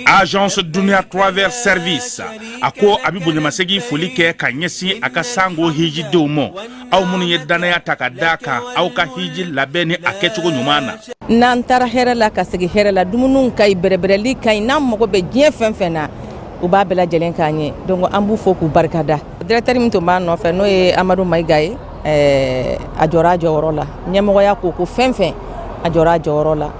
Agence Dunia Travel Service a ko a bɛ bonyamasegin foli kɛ ka ɲɛsin a ka sango hijidenw ma, aw minnu ye dannaya ta ka d'a kan aw ka hiji labɛn ni a kɛcogo ɲuman na. N'an taara hɛrɛ la ka segin hɛrɛ la, dumuniw ka ɲi, bɛrɛbɛrɛli ka ɲi, n'an mago bɛ diɲɛ fɛn fɛn na, u b'a bɛɛ lajɛlen k'an ye. Donc an b'u fo k'u barikada. Directeur min tun b'a nɔfɛ, n'o ye Amadu Mayiga ye, a jɔra a jɔyɔrɔ la. Ɲɛmɔgɔya ko fɛn fɛn, a jɔra a jɔyɔrɔ la,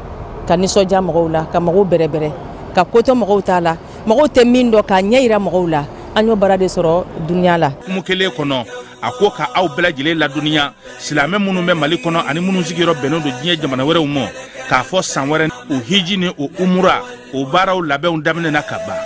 ka nisɔndiya mɔgɔw la, ka mɔgɔw bɛrɛbɛrɛ, ka kotɔ mɔgɔw t'a la, mɔgɔw tɛ min dɔn k'a ɲɛ yira mɔgɔw la. An y'o baara de sɔrɔ dunuya la. Hukumu kelen kɔnɔ, a ko ka aw bɛɛ lajɛlen ladɔnniya, silamɛ minnu bɛ Mali kɔnɔ ani minnu sigiyɔrɔ bɛnnen don diɲɛ jamana wɛrɛw ma, k'a fɔ san wɛrɛ o hiji ni o umura o baaraw labɛnw daminɛna ka ban.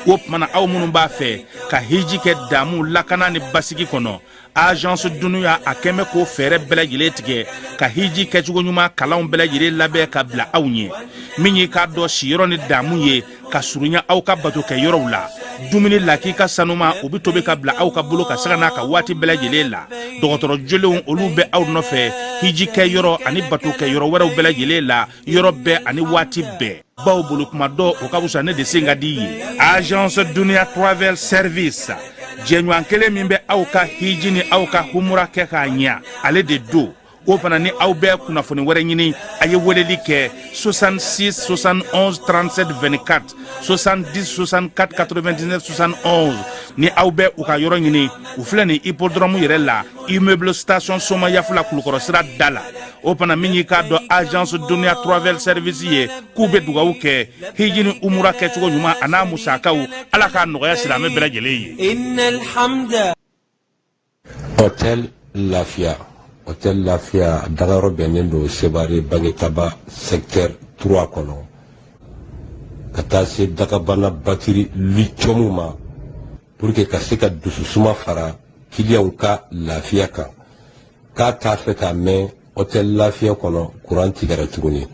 O tuma na, aw minnu b'a fɛ ka hiji kɛ damu, lakana ni basigi kɔnɔ, Agence Dunuya a kɛn bɛ k'o fɛɛrɛ bɛɛ lajɛlen tigɛ ka hiji kɛcogo ɲuman kalanw bɛɛ lajɛlen labɛn ka bila aw ɲɛ. Min y'i k'a dɔn siyɔrɔ ni damu ye ka surunya aw ka bato kɛ yɔrɔw la, dumuni lakika sanuma o bɛ tobi ka bila aw ka bolo ka sanga n'a ka waati bɛɛ lajɛlen la. Dɔgɔtɔrɔ jolenw olu bɛ aw nɔfɛ hiji kɛ yɔrɔ ani bato kɛ yɔrɔ wɛrɛw bɛɛ lajɛlen la, yɔrɔ bɛɛ ani waati bɛɛ, baw bolo kuma dɔ o ka fisa ne de sen ka di ye. Agence Dunia Travel Service, jɛɲɔgɔn kelen min bɛ aw ka hiji ni aw ka humura kɛ k'a ɲɛ, ale de don. O fana ni aw bɛ kunnafoni wɛrɛ ɲini, a ye weleli kɛ 66 71 37 24, 70 64 99 71. Ni aw bɛ u ka yɔrɔ ɲini, u filɛ nin hippodrome yɛrɛ la, immeuble station Somayafula, Kulukɔrɔ sira da la. O fana min y'i k'a dɔn Agence Dunia Travel Service ye, k'u bɛ dugawu kɛ hiji ni umura kɛcogo ɲuman a n'a musakaw, Ala k'a nɔgɔya silamɛ bɛɛ lajɛlen ye. Hôtel Lafia, Hôtel Lafia dagayɔrɔ bɛnnen don Sebare Bangetaba secteur 3 kɔnɔ, ka taa se dagabana batiri lithium ma, pour que ka se ka dususuma fara kiliyanw ka lafiya kan. K'a t'a fɛ k'a mɛn Hôtel Lafia kɔnɔ kuran tigɛra tuguni.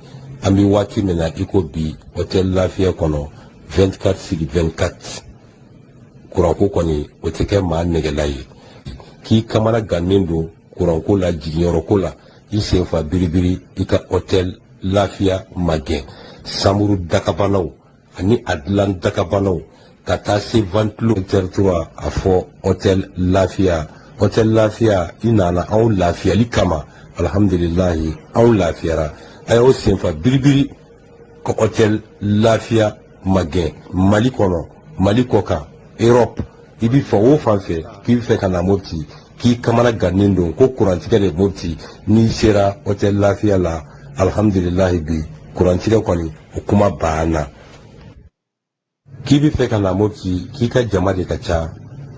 An bɛ waati min na i ko bi, Hôtel Lafia kɔnɔ 24 sur 24 kuranko kɔni o tɛ kɛ maa nɛgɛla ye. K'i kamana gannen don kuranko la, jiginyɔrɔko la, i sen fa biribiri, i ka Hôtel Lafia magɛn. Samuru dakabanaw ani a dilan dakabanaw ka taa se ventilo territoire, a fɔ Hôtel Lafia. Hôtel Lafia, i nana anw lafiyali kama, alhamdulilahi, anw lafiyara. A y'aw senfa biribiri ka Hôtel Lafia magɛn. Mali kɔnɔ, Mali kɔ kan, Europe, i bɛ fɛ o fan fɛ k'i bɛ fɛ ka na Mopti, k'i kamana gannen don ko kurantigɛ de Mopti, n'i sera Hôtel Lafia la, alhamdulilahi, bi kurantigɛ kɔni o kuma banna. K'i bɛ fɛ ka na Mopti, k'i ka jama de ka ca,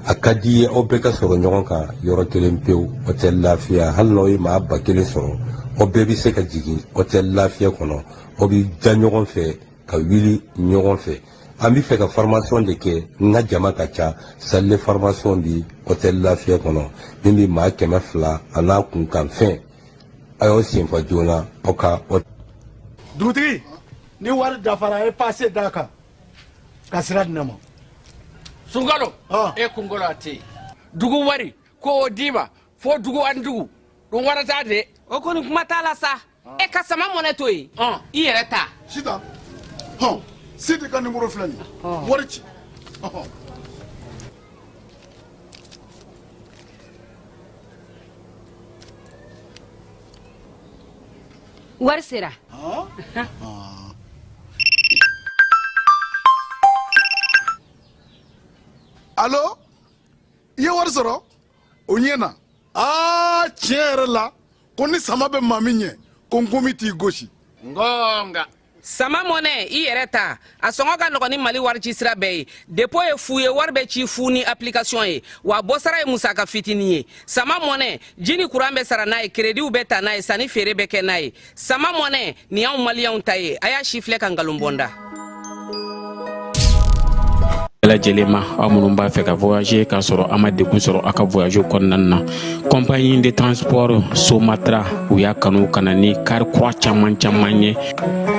a ka di i ye aw bɛɛ ka sɔrɔ ɲɔgɔn kan yɔrɔ kelen pewu, Hôtel Lafia, hali n'aw ye maa 1000 sɔrɔ, aw bɛɛ bɛ se ka jigin Hôtel Lafia kɔnɔ, aw bɛ da ɲɔgɔn fɛ ka wuli ɲɔgɔn fɛ. An bɛ fɛ ka formation de kɛ, n ka jama ka ca, salle de formation bi Hôtel Lafia kɔnɔ min bɛ maa 200 a n'a kunkanfɛn. A y'aw senfa joona aw ka. Dugutigi, ni wari dafara, a ye passe d'a kan ka sira di ne ma. Sunkalo e kunkolo a tɛ yen. Dugu wari ko o d'i ma fo dugu ani dugu dun wara t'a de. O kɔni kuma t'a la sa. E ka sama mɔnɛ to yen, i yɛrɛ ta. Sitan hɔn, Sidi ka nimoro filɛ nin ye, wari ci. Wari sera. Alo, i ye wari sɔrɔ o ɲɛ na. Aa, tiɲɛ yɛrɛ la, ko ni sama bɛ maa min ɲɛ, ko nkomi t'i gosi. Ngonga. Sama mɔnɛ, i yɛrɛ ta, a sɔngɔ ka nɔgɔn ni Mali wari ci sira bɛɛ ye. Dépôt ye fu ye, wari bɛ ci fu ni application ye, wa bɔsara ye musaka fitinin ye. Sama mɔnɛ, ji ni kuran bɛ sara n'a ye, créditw bɛ ta n'a ye, sanni feere bɛ kɛ n'a ye. Sama mɔnɛ nin y'anw maliyɛnw ta ye. A y'a si filɛ ka nkalon bɔ n da. Bɛɛ lajɛlen ma, aw minnu b'a fɛ ka voyager k'a sɔrɔ a ma degun sɔrɔ aw ka voyage kɔnɔna na, compagnie de transport Somatra u y'a kanu ka na ni car kura caman caman ye,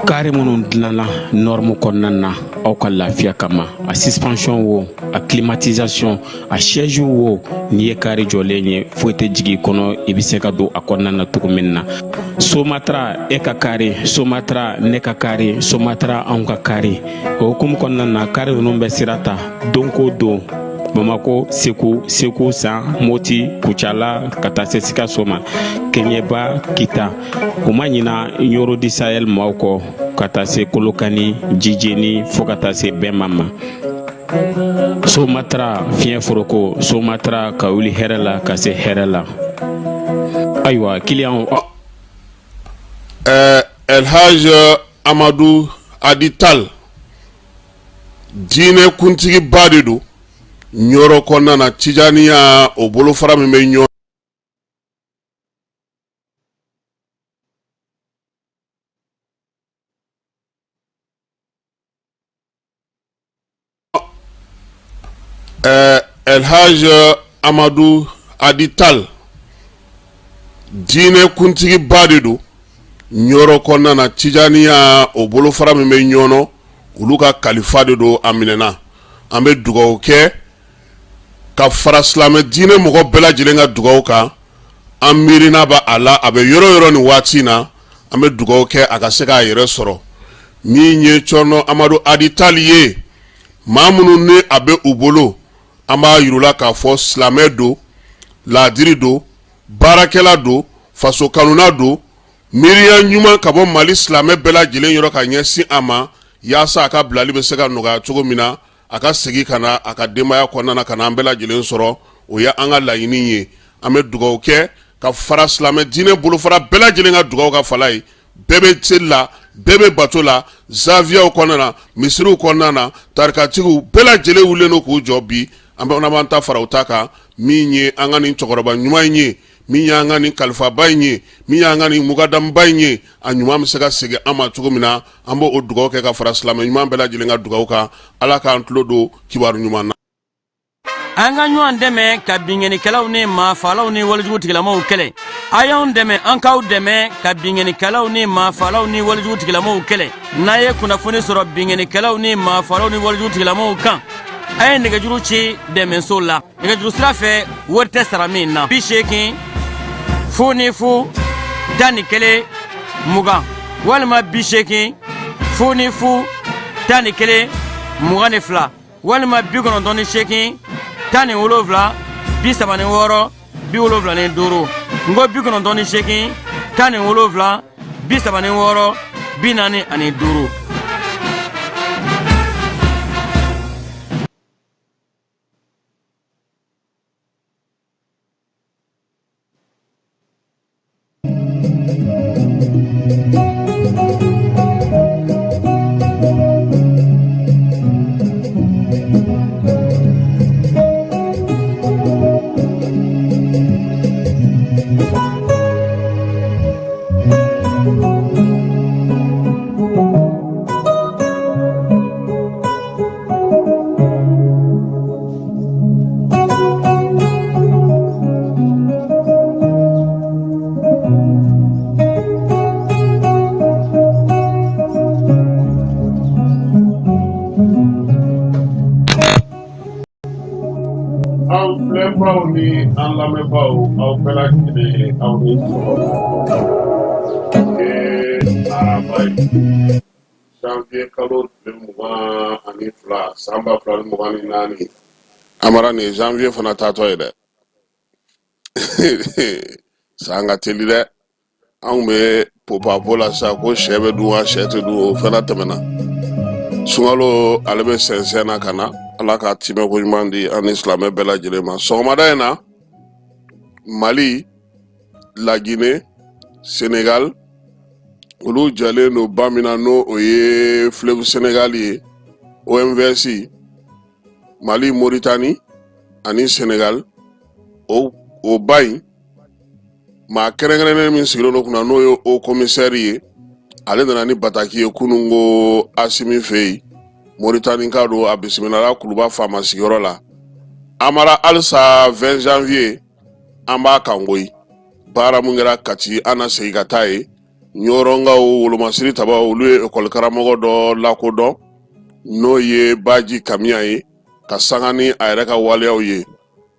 car minnu dilanna norme kɔnɔna na aw ka lafiya kama, a suspension wo A climatisation, a siège wo, n'i ye kari jɔlen ye, foyi tɛ jigin i kɔnɔ, i bɛ se ka don a kɔnɔna na cogo min na. Somatra e ka kari, Somatra ne ka kari, Somatra anw ka kari. O hukumu kɔnɔna na, kari ninnu bɛ sira ta don ko don Bamako, Segu, Segu San, Moti, Kucala, ka taa se Sikaso ma, Kɛɲɛba, Kita. U ma ɲina Ɲɔrɔ du Sahel maaw kɔ, ka taa se Kolokani, Jijeni, fo ka taa se Bɛma ma. Somatra fiɲɛ foroko, Somatra ka wuli hɛrɛ la ka se hɛrɛ la. Ayiwa, kiliyanw. Elhaj Amadu Adi Tal, diinɛ kuntigiba de don Ɲɔrɔ kɔnɔna na, Tijaniya o bolofara min bɛ ɲɔ Elhaj Amadu Adi Tal, diinɛ kuntigiba de don Ɲɔrɔ kɔnɔna na, Tijaniya o bolofara min bɛ Ɲɔnɔ, olu ka kalifa de don. A minɛna, an bɛ dugawu kɛ ka fara silamɛ diinɛ mɔgɔ bɛɛ lajɛlen ka dugawu kan. An miirina b'a a la, a bɛ yɔrɔ yɔrɔ nin waati in na, an bɛ dugawu kɛ a ka se k'a yɛrɛ sɔrɔ. Min ye Cɔrɔnɔ Amadu Adi Tal ye, maa minnu ni a bɛ u bolo, an b'a yir'u la k'a fɔ silamɛ don, laadiri don, baarakɛla don, faso kanuna don. Miiriya ɲuman ka bɔ Mali silamɛ bɛɛ lajɛlen yɔrɔ ka ɲɛsin a ma, yaasa a ka bilali bɛ se ka nɔgɔya cogo min na, a ka segin ka na a ka denbaya kɔnɔna na, ka na an bɛɛ lajɛlen sɔrɔ. O ye an ka laɲini ye. An bɛ dugawu kɛ ka fara silamɛ diinɛ bolofara bɛɛ lajɛlen ka dugawu kan. Fala ye, bɛɛ bɛ seli la, bɛɛ bɛ bato la, zawiyaw kɔnɔna na, misiriw kɔnɔna na, tarikatigiw bɛɛ lajɛlen wulilen don k'u jɔ bi. An bɛ b'an ta fara u ta kan. Min ye an ka nin cɛkɔrɔba ɲuman in ye, min y'an ka nin kalifaba in ye, min y'an ka nin mukadamuba in ye, a ɲuman bɛ se ka segin an ma cogo min na, an b'o dugawu kɛ ka fara silamɛ ɲuman bɛɛ lajɛlen ka dugawu kan. Ala k'an tulo don kibaru ɲuman na. An ka ɲɔgɔn dɛmɛ ka binkannikɛlaw ni maafaalaw ni walejugu tigilamaw kɛlɛ. A y'anw dɛmɛ, an k'aw dɛmɛ ka binkannikɛlaw ni maafaalaw ni walejugu tigilamaw kɛlɛ. N'a ye kunnafoni sɔrɔ binkannikɛlaw ni maafaalaw ni walejugu tigilamaw kan, a ye nɛgɛjuru ci dɛmɛso la nɛgɛjuru sira fɛ, wari tɛ sara min na: 80 00 11 20 walima 80 00 11 22 walima 98 17 36 75. N ko 98 17 36 45. An filɛbaaw ni an lamɛnbaaw, aw bɛɛ lajɛlen, aw ni sɔgɔma. Ye araba ye, janvier kalo tile 22, san 2024. Amara, nin ye janvier fana taatɔ ye dɛ. San ka teli dɛ. Anw bɛ popapo la sisan ko sɛ bɛ dun wa, sɛ tɛ dun, o fana tɛmɛna. Sunkalo ale bɛ sɛnsɛn na ka na. Ala ka timɛ ko ɲuman di an ni silamɛ bɛɛ lajɛlen ma. Sɔgɔmada in na, Mali, Lagine, Senegal, olu jɛlen don ba min na, n'o o ye fleuve Sénégal ye, OMVS. Mali, Moritani ani Senegal, o ba in, maa kɛrɛnkɛrɛnnen min sigilen don kunna, n'o ye haut commissaire ye, ale nana ni bataki ye kunun ko Asimi fɛ yen, Moritani ka don. A bisimilala Kuluba faama sigiyɔrɔ la. Amara, halisa 20 janvier an b'a kan koyi. Baara mun kɛra Kati, an na segin ka taa yen. Ɲɔrɔnkaw wolomasiri tabaw, olu ye ekɔli karamɔgɔ dɔ lakodɔn, n'o ye Baji Kamiya ye. ka sanga ni a yɛrɛ ka waleyaw ye.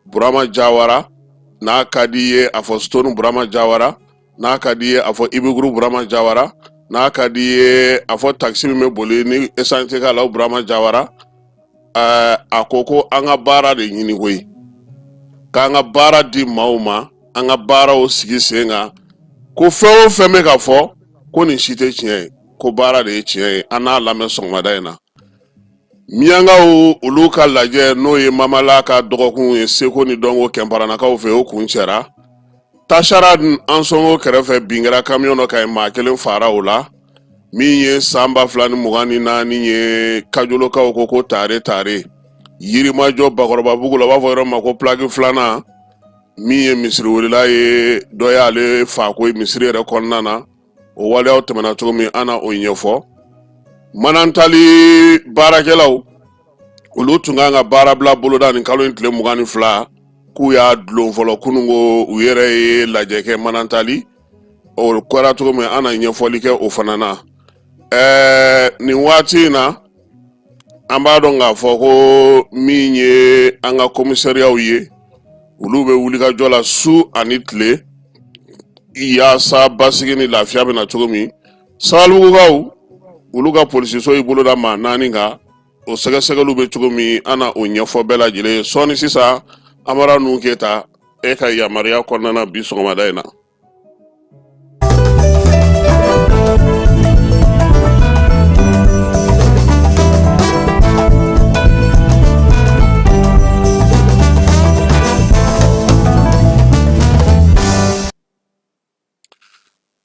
Burama Jawara, n'a ka di i ye a fɔ Stone Burama Jawara, n'a ka di i ye a fɔ Ibiguru Burama Jawara, n'a ka di i ye a fɔ takisi min bɛ boli ni esansi k'a la, o Burama Jawara. A ko ko an ka baara de ɲini koyi, k'an ka baara di maaw ma, an ka baaraw sigi sen kan, ko fɛn o fɛn bɛ ka fɔ ko nin si tɛ tiɲɛ ye, ko baara de ye tiɲɛ ye. An n'a lamɛn sɔgɔmada in na. Miyankaw olu ka lajɛ, n'o ye Mamala ka dɔgɔkun ye seko ni dɔnko Kɛnparanakaw fɛ, o kuncɛra. Tasara Ansɔngo kɛrɛfɛ, bin kɛra kamiyɔn dɔ kan yen, maa kelen fara o la. Min ye san 2024 ye, Kajolokaw ko ko tare tare. Yirimajɔ Bakɔrɔbabugu la, u b'a fɔ yɔrɔ ma ko pilaki filanan, min ye misiriwelela ye, dɔ y'ale fa ko ye misiri yɛrɛ kɔnɔna na. O waleyaw tɛmɛna cogo min, an na o ɲɛfɔ. Manantali baarakɛlaw olu tun kan ka baarabila boloda nin kalo in tile 22, k'u y'a dulon fɔlɔ. Kunun ko u yɛrɛ ye lajɛ kɛ Manantali, o kɛra cogo min, an na ɲɛfɔli kɛ o fana na. Nin waati in na, an b'a dɔn k'a fɔ ko min ye an ka komisariyaw ye, olu bɛ wulikajɔ la su ani tile yaasa basigi ni lafiya bɛ na cogo min. Sabalibugukaw olu ka polisiso y'i bolo da maa 4 kan, o sɛgɛsɛgɛliw bɛ cogo min, an na o ɲɛfɔ bɛɛ lajɛlen ye sɔɔni. Sisan, Amara Nuhu Keyita, e ka yamaruya kɔnɔna na bi sɔgɔmada in na.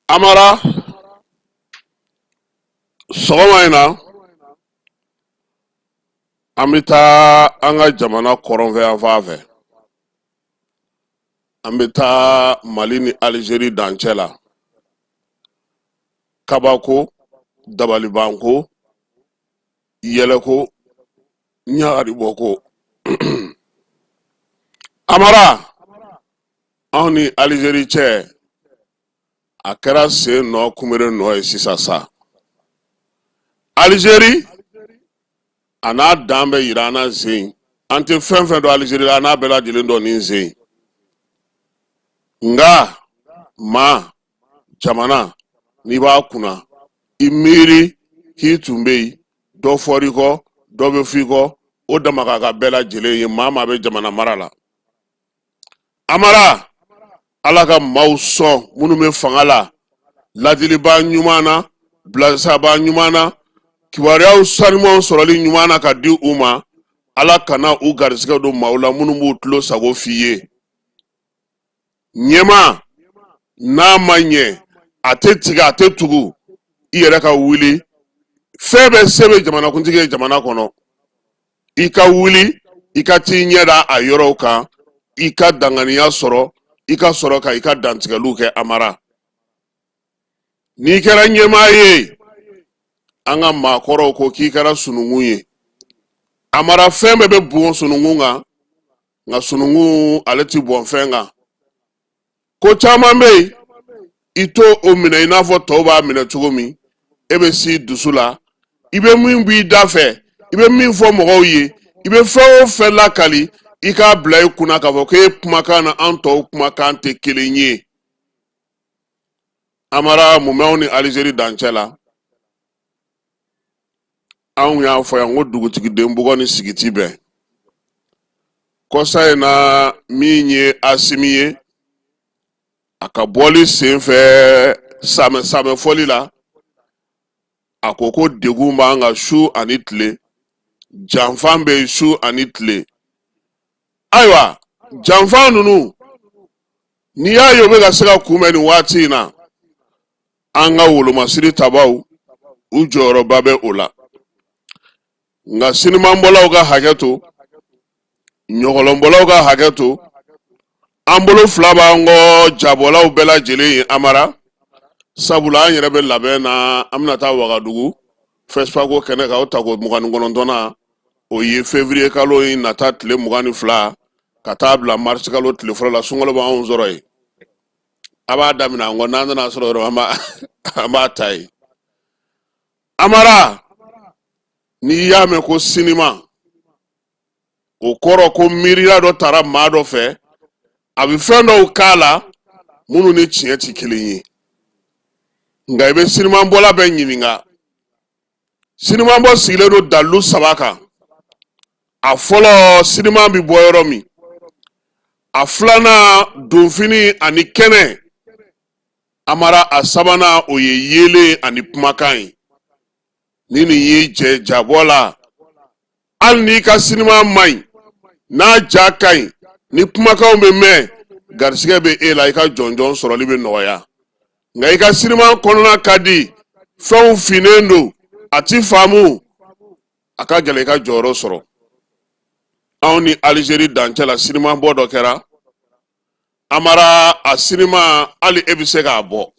Amara, sɔgɔma in na, an bɛ taa an ka jamana kɔrɔnfɛ yanfan fɛ. An bɛ taa Mali ni Alizeri dancɛ la. Kabako, dabalibanko, yɛlɛko, ɲagaribɔko. Amara, anw ni Alizeri cɛ, a kɛra sen nɔ kunbere nɔ ye sisan sa. Alizeri a n'a dan bɛ yira an na zen. An tɛ fɛn fɛn dɔn Alizeri la, an n'a bɛɛ lajɛlen dɔn nin zen. Nka maa jamana, n'i b'a kunna, i miiri k'i tun bɛ yen, dɔ fɔr'i kɔ, dɔ bɛ f'i kɔ, o dama ka kan bɛɛ lajɛlen ye. Maa maa bɛ jamana mara la, Amara, Ala ka maaw sɔn minnu bɛ fanga la ladilibaa ɲuman na, bilasirabaa ɲuman na, kibaruyaw sanumanw sɔrɔli ɲuman na ka di u ma. Ala kana u garisigɛ don maaw la minnu b'u tulo sago f'i ye. Ɲɛmaa n'a ma ɲɛ, a tɛ tigɛ, a tɛ tugu. I yɛrɛ ka wuli, fɛn bɛɛ se bɛ jamanakuntigi ye jamana kɔnɔ. I ka wuli, i ka t'i ɲɛ da a yɔrɔw kan, i ka danganiya sɔrɔ, i ka sɔrɔ ka i ka dantigɛliw kɛ. Amara, n'i kɛra ɲɛmaa ye, an ka maakɔrɔw ko k'i kɛra sununkun ye. Amara, fɛn bɛɛ bɛ bɔn sununkun kan, nka sununkun ale ti bɔn fɛn kan. Ko caman bɛ yen, i t'o o minɛ i n'a fɔ tɔw b'a minɛ cogo min. E bɛ s'i dusu la, i bɛ min b'i da fɛ, i bɛ min fɔ mɔgɔw ye, i bɛ fɛn o fɛn lakali, i k'a bila i kunna k'a fɔ k'e kumakan na an tɔw kumakan tɛ kelen ye. Amara, mun b'anw ni Alizeri dancɛ la? Anw y'a fɔ yan ko dugutigi den bugɔ ni sigi ti bɛn. Kɔsa in na, min ye Asimi ye, a ka bɔli sen fɛ samɛ samɛ fɔli la, a ko ko degun b'an kan su ani tile, janfan bɛ yen su ani tile. Ayiwa, janfan ninnu, n'i y'a ye o bɛ ka se ka kunbɛn nin waati in na, an ka wolomasiri tabaw u jɔyɔrɔba bɛ o la. Nka sinimanbɔlaw ka hakɛ to, ɲɔgɔlɔnbɔlaw ka hakɛ to, an bolo fila b'an kɔ jabɔlaw bɛɛ lajɛlen ye. Amara, sabula an yɛrɛ bɛ labɛn na, an bɛna taa Wagadugu FESPACO kɛnɛ kan. O tako 29nan, o ye février kalo in nata tile 22 ka taa bila mars kalo tile fɔlɔ la. Sunkalo b'anw sɔrɔ yen. A b'a daminɛ an kɔ, n'an nana sɔrɔ yɔrɔ, an b'a ta yen. Amara, n'i y'a mɛn ko sinima, O kɔrɔ ko miiriya dɔ tara maa dɔ fɛ, a bɛ fɛn dɔw k'a la minnu ni tiɲɛ tɛ kelen ye. Nka i bɛ sinimanbɔla bɛɛ ɲininka, sinimanbɔ sigilen don dalilu saba kan. A fɔlɔ, siniman bɛ bɔ yɔrɔ min. A filanan, donfini ani kɛnɛ. Amara, a sabanan, o ye yeelen ani kumakan ye. Ni nin y'i jɛ jabɔ la, hali n'i ka siniman man ɲi, n'a ja ka ɲi, ni kumakanw bɛ mɛn, garisigɛ bɛ e la, i ka jɔnjɔn sɔrɔli bɛ nɔgɔya. Nka i ka siniman kɔnɔna ka di, fɛnw finnen don, a ti faamu, a ka gɛlɛn i ka jɔyɔrɔ sɔrɔ. Anw ni Alizeri dancɛ la, siniman bɔ dɔ kɛra. Amara, a siniman, hali e bɛ se k'a bɔ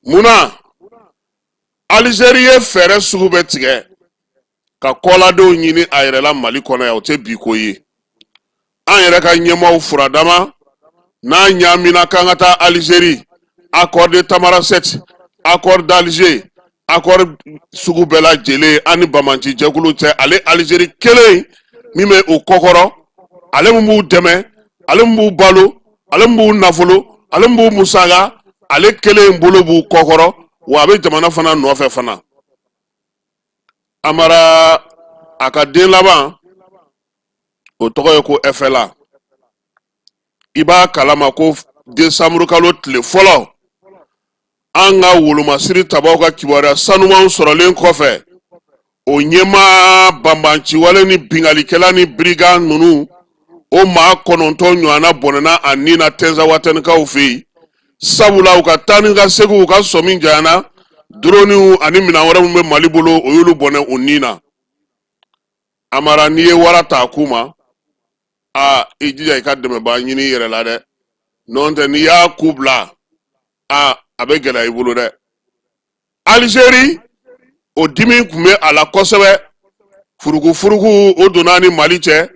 mun na? Alizeri ye fɛɛrɛ sugu bɛɛ tigɛ ka kɔladenw ɲini a yɛrɛ la Mali kɔnɔ yan. O tɛ bi ko ye. An yɛrɛ ka ɲɛmaaw furadama n'a ɲaamina k'an ka taa Alizeri, accord de Tamanrasset, accord d'Alger, accord sugu bɛɛ lajɛlen an ni banbaanci jɛkulu cɛ. Ale Alizeri kelen min bɛ o kɔkɔrɔ, ale min b'u dɛmɛ, ale min b'u balo, ale min b'u nafolo, ale min b'u musaka, ale kelen bolo b'u kɔkɔrɔ, wa a bɛ jamana fana nɔfɛ fana. Amara, a ka den laban, o tɔgɔ ye ko FLA. I b'a kalama ko desanburukalo tile fɔlɔ, an ka wolomasiri tabaw ka kibaruya sanumanw sɔrɔlen kɔfɛ, o ɲɛmaa banbanciwale ni binkalikɛla ni brigand ninnu, o maa 9 ɲɔgɔnna bɔnɛna a ni na Tɛnzawatɛnikaw fɛ yen, sabula u ka taa ni ka segin, u ka sɔmi janyana, droniw ani minɛn wɛrɛ minnu bɛ Mali bolo, o y'olu bɔnɛ u ni na. Amara, n'i ye wara ta k'u ma, aa, i jija i ka dɛmɛbaa ɲini i yɛrɛ la dɛ, n'o tɛ n'i y'a ku bila, aa, a bɛ gɛlɛya i bolo dɛ. Alizeri, o dimi tun bɛ a la kosɛbɛ. Furugufurugu o donna ni Mali cɛ,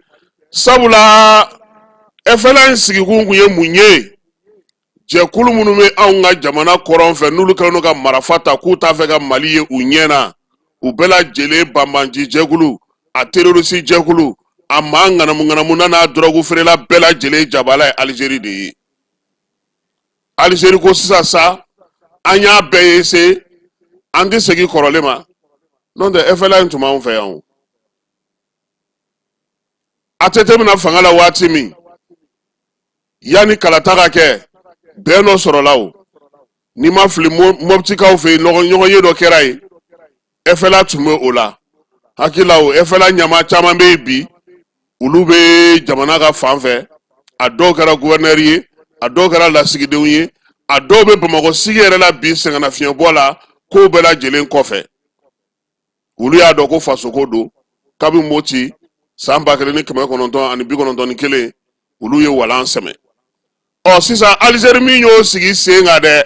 sabula FLA in sigikun tun ye mun ye? Jɛkulu minnu bɛ anw ka jamana kɔrɔn fɛ, n'olu kɛlen don ka marafa ta k'u t'a fɛ ka Mali ye u ɲɛ na, u bɛɛ lajɛlen, banbanci jɛkulu, a terorisi jɛkulu, a maa ŋanamuŋanamuna n'a dɔrɔgu feerela bɛɛ lajɛlen jabala ye Alizeri de ye. Alizeri ko sisan sa, an y'a bɛɛ ye se, an tɛ segin kɔrɔlen ma, n'o tɛ FLA in tun b'anw fɛ yan o. ATT bɛna fanga la waati min, yanni kalata ka kɛ, bɛn dɔ sɔrɔla o, n'i ma fili, Mɔptikaw fɛ yen, ɲɔgɔnye dɔ kɛra yen, FLA tun bɛ o la. Hakili la, o FLA ɲɛmaa caman bɛ yen bi, olu bɛ jamana ka fan fɛ. A dɔw kɛra guvɛrinɛri ye, a dɔw kɛra lasigidenw ye, a dɔw bɛ Bamakɔ sigi yɛrɛ la bi sɛgɛnnafiɲɛbɔ la. Kow bɛɛ lajɛlen kɔfɛ, olu y'a dɔn ko fasoko don. Kabi Moti san 1991, olu ye walan sɛmɛ. Ɔ sisan, Alizeri min y'o sigi sen kan dɛ,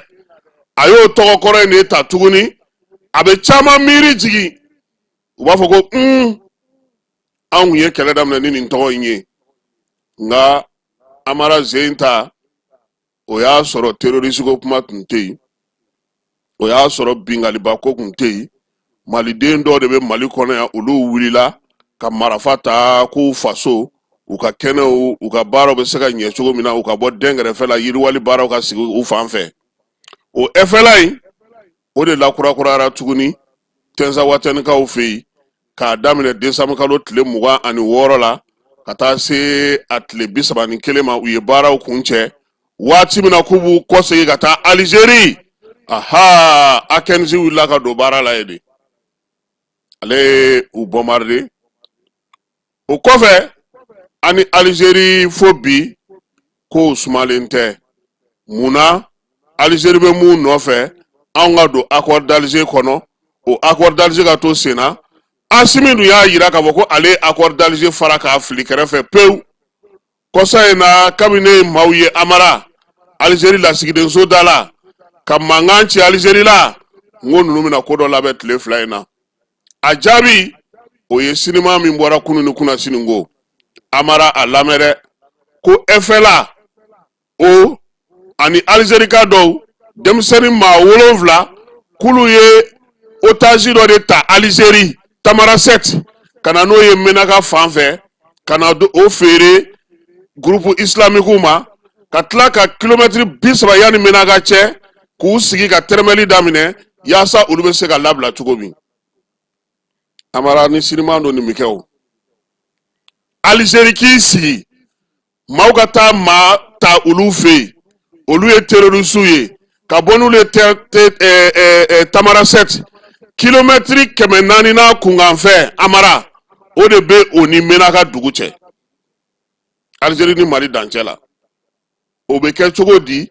a y'o tɔgɔ kɔrɔ in de ta tuguni. A bɛ caman miiri jigin, u b'a fɔ ko un, anw kun ye kɛlɛ daminɛ ni nin tɔgɔ in ye. Nka Amara, zen ta, o y'a sɔrɔ terorisi ko kuma tun tɛ yen, o y'a sɔrɔ binkaliba ko tun tɛ yen. Maliden dɔw de bɛ Mali kɔnɔ yan, olu wulila ka marafa ta k'u faso, u ka kɛnɛw, u ka baaraw bɛ se ka ɲɛ cogo min na, u ka bɔ dɛnkɛrɛfɛ la, yiriwali baaraw ka sigi u fan fɛ. O FLA in, o de lakurakurayara tuguni Tɛnzawatɛnikaw fɛ yen, k'a daminɛ desanburukalo tile 26 la ka taa se a tile 31 ma. U ye baaraw kuncɛ waati min na k'u b'u kɔsegin ka taa Alizeri, aha, A15 wulila ka don baara la yen de, ale ye u bombarder. O kɔfɛ, an ni Alizeri fo bi kow sumalen tɛ. Mun na? Alizeri bɛ mun nɔfɛ? Anw ka don accord d'Alger kɔnɔ, o accord d'Alger ka to sen na. Asimi dun y'a yira k'a fɔ ko ale ye accord d'Alger fara k'a fili kɛrɛfɛ pewu. Kɔsa in na, kabini ne ye maaw ye Amara, Alizeri lasigidenso da la ka mankan ci Alizeri la, n ko ninnu bɛna ko dɔ labɛn tile 2 in na. A jaabi, o ye sinima min bɔra kunun ni kunnasini ko Amara, a lamɛn dɛ, ko FLA o ani Alizerika dɔw, denmisɛnnin maa 7, k'olu ye otage dɔ de ta Alizeri Tamarasɛti ka ka na n'o ye Menaka fan fɛ ka na o feere groupe islamique ma ka tila ka kilomɛtiri 30 yanni Menaka cɛ k'u sigi ka tɛrɛmɛli daminɛ yaasa olu bɛ se ka labila cogo min. Amara ni siniman don nin bɛ kɛ o. Alizeri k'i sigi maaw ka taa maa ta olu fɛ yen, olu ye terorisiw ye, ka bɔ n'olu ye Tamarasɛti kilomɛtiri 400 n'a kunkanfɛ. Amara, o de bɛ o ni Menaka dugu cɛ, Alizeri ni Mali dancɛ la. O bɛ kɛ cogo di?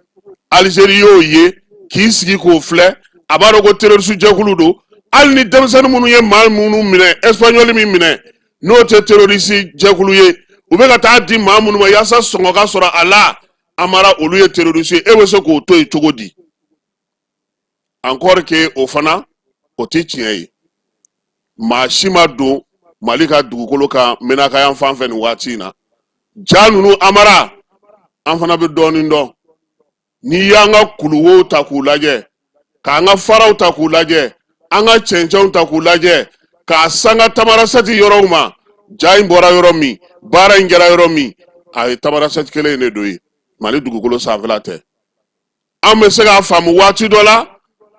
Alizeri y'o ye k'i sigi k'o filɛ, a b'a dɔn ko terorisi jɛkulu don. Hali ni denmisɛnnin minnu ye maa minnu minɛ, Espagnol min minɛ, n'o tɛ terorisi jɛkulu ye, u bɛ ka taa di maa minnu ma yaasa sɔngɔ ka sɔrɔ a la, Amara, olu ye terorisi ye, e bɛ se k'o to yen cogo di? Encore que o fana o tɛ tiɲɛ ye. Maa si ma don Mali ka dugukolo kan Menaka yan fan fɛ nin waati in na. Ja ninnu, Amara, an fana bɛ dɔɔnin dɔn. N'i y'an ka kuluwow ta k'u lajɛ, k'an ka faraw ta k'u lajɛ, an ka cɛncɛnw ta k'u lajɛ, k'a sanga Tamarasɛti yɔrɔw ma, ja in bɔra yɔrɔ min, baara in kɛra yɔrɔ min, a ye Tamarasɛti kelen in de don ye, Mali dugukolo sanfɛla tɛ. An bɛ se k'a faamu waati dɔ la,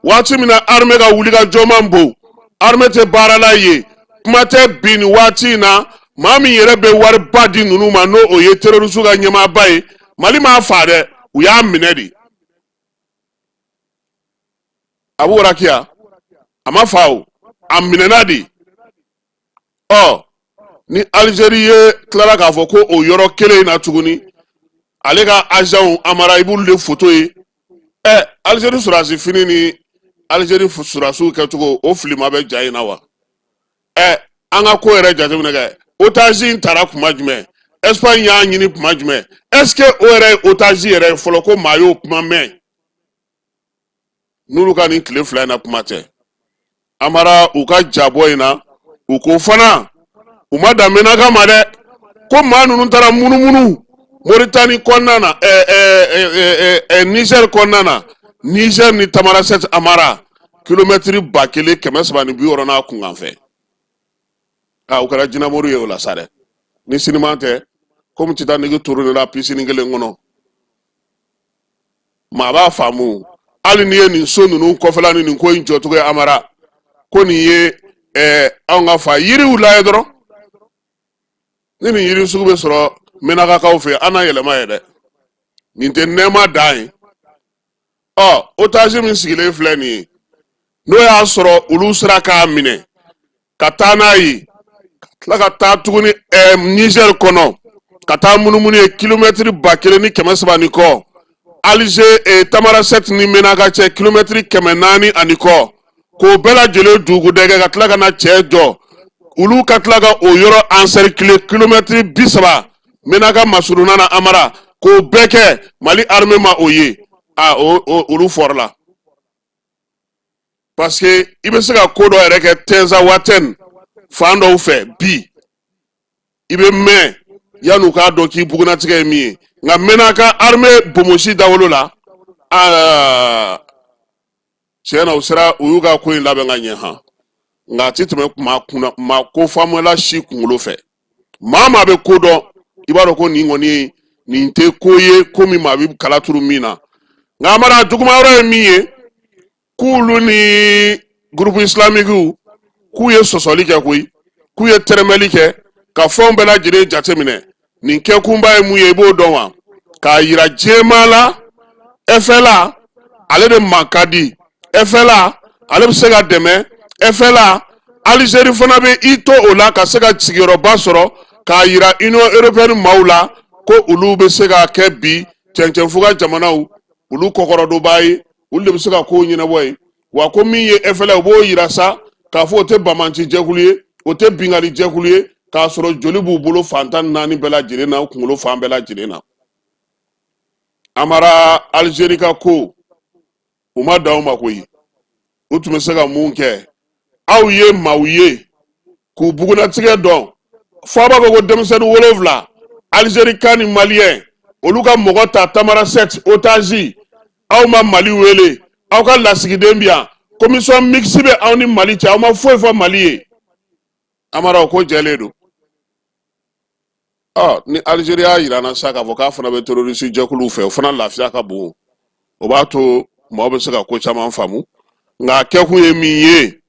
waati min na armée ka wulikajɔ man bon, armée tɛ baara la yen, kuma tɛ bi nin waati in na. Maa min yɛrɛ bɛ wariba di ninnu ma, n'o o ye terroriste ka ɲɛmaaba ye, Mali m'a faa dɛ, u y'a minɛ de. Abu Warakiya, a ma fa o, a minɛna de. Ɔ ni Alizeri ye tilara k'a fɔ ko o yɔrɔ kelen in na tuguni, ale ka agentw, Amara, i b'olu de foto ye. Ɛ, Alizeri sɔrɔdasi fini ni Alizeri sɔrɔdasiw kɛcogo, o filima bɛ ja in na wa? Ɛ, an ka ko yɛrɛ jateminɛ kɛ. Otage in tara kuma jumɛn? Espagne y'a ɲini kuma jumɛn? Est ce que o yɛrɛ ye otage yɛrɛ ye fɔlɔ, ko maa y'o kuma mɛn n'olu ka nin tile 2 in na? Kuma tɛ. Amara, u ka jabɔ in na, u ko fana u ma dan Menaka ma dɛ, ko maa ninnu taara munumunu Moritani kɔnɔna na, Niger kɔnɔna na. Niger ni Tamarasɛti, Amara, kilomɛtiri 1360 n'a kunkanfɛ. Aa, o kɛra jinɛmori ye o la sa dɛ. Ni siniman tɛ, komi Titanic turunera piscine kelen kɔnɔ, maa b'a faamu. Hali n'i ye nin so ninnu kɔfɛla ni nin ko in jɔcogo ye, Amara, ko nin ye anw ka fa yiriw lajɛ dɔrɔn, ni nin yiri sugu bɛ sɔrɔ Menakakaw fɛ, an na yɛlɛma ye dɛ. Nin tɛ nɛɛma dan ye. Ɔ, otage min sigilen filɛ nin ye, n'o y'a sɔrɔ olu sera k'a minɛ ka taa n'a ye, ka tila ka taa tuguni Niger kɔnɔ, ka taa munumunu ye kilomɛtiri 1300 ni kɔ, Alger Tamarasɛti ni Menaka cɛ kilomɛtiri 400 ani kɔ, k'o bɛɛ lajɛlen dugudɛgɛ, ka tila ka na cɛ jɔ, olu ka tila ka o yɔrɔ encercler kilomɛtiri 30 Menaka masurunna na, Amara, k'o bɛɛ kɛ, Mali armée ma o ye. A o olu fɔrɔla parce que i bɛ se ka ko dɔ yɛrɛ kɛ Tɛnzawatɛn fan dɔw fɛ bi, i bɛ mɛn yan'u k'a dɔn k'i bugunatigɛ ye min ye. Nka Menaka armée bomosi dawolo la, aa, tiɲɛ na, u sera u y'u ka ko in labɛn ka ɲɛ han. Nka a ti tɛmɛ maa kunna, maa ko faamuyala si kunkolo fɛ. Maa maa bɛ ko dɔn, i b'a dɔn ko nin kɔni ye, nin tɛ ko ye ko min maa bɛ kala turu min na. Nka Amara, juguma yɔrɔ ye min ye, k'olu ni groupe islamique k'u ye sɔsɔli kɛ koyi, k'u ye tɛrɛmɛli kɛ ka fɛnw bɛɛ lajɛlen jateminɛ. Nin kɛkunba ye mun ye, i b'o dɔn wa? K'a yira diɲɛmaa la, FLA ale de man ka di, FLA ale bɛ se ka dɛmɛ, FLA Algérie fana bɛ i to o la ka se ka sigiyɔrɔba sɔrɔ, k'a yira Union européenne maaw la ko olu bɛ se ka kɛ bi cɛncɛnfuga jamanaw olu kɔkɔrɔdonbaa ye, olu de bɛ se ka kow ɲɛnabɔ yen wa. Ko min ye FLA, u b'o yira sa k'a fɔ o tɛ banbaanci jɛkulu ye, o tɛ binkanni jɛkulu ye, k'a sɔrɔ joli b'u bolo fan 14 bɛɛ lajɛlen na, u kunkolo fan bɛɛ lajɛlen na. Amara, Algérie ka ko, u ma dan o ma koyi. U tun bɛ se ka mun kɛ? Aw ye maaw ye k'u bugunatigɛ dɔn, fo a b'a fɔ ko denmisɛnnin 7, Algérie kan ni maliyɛn, olu ka mɔgɔ ta Tamarasɛti otage, aw ma Mali wele, aw ka lasigiden bi yan, commission mixte bɛ aw ni Mali cɛ, aw ma foyi fɔ Mali ye. Amara, o ko jɛlen don. Ɔ, ni Alizeri y'a yira an na sa k'a fɔ k'a fana bɛ terroriste jɛkuluw fɛ, o fana lafiya ka bon, o b'a to maaw bɛ se ka ko caman faamu. Nka a kɛkun ye min ye,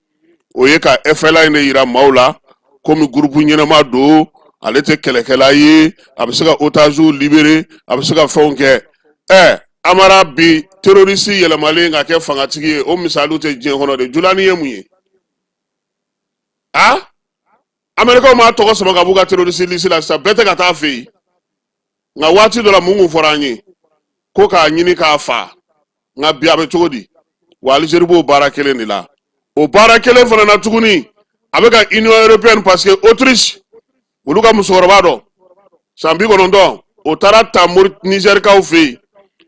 o ye ka FLA in de yira maaw la komi groupe ɲɛnama don, ale tɛ kɛlɛkɛla ye, a bɛ se ka otagew libérer, a bɛ se ka fɛnw kɛ. Ɛ Amara, bi terroriste yɛlɛmalen ka kɛ fangatigi ye, o misaliw tɛ diɲɛ kɔnɔ de. Julani ye mun ye? A Amɛrikaw m'a tɔgɔ sama ka b'u ka terroriste liste la sisan, bɛɛ tɛ ka taa fɛ yen. Nka waati dɔ la, mun kun fɔra an ye ko k'a ɲini k'a fa? Nka bi a bɛ cogo di? Wa Alizeri b'o baara kelen de la, o baara kelen fana na tuguni, a bɛ ka Union européenne, parce que Autriche, olu ka musokɔrɔba dɔ san 90, o taara ta Nizɛrikaw fɛ yen.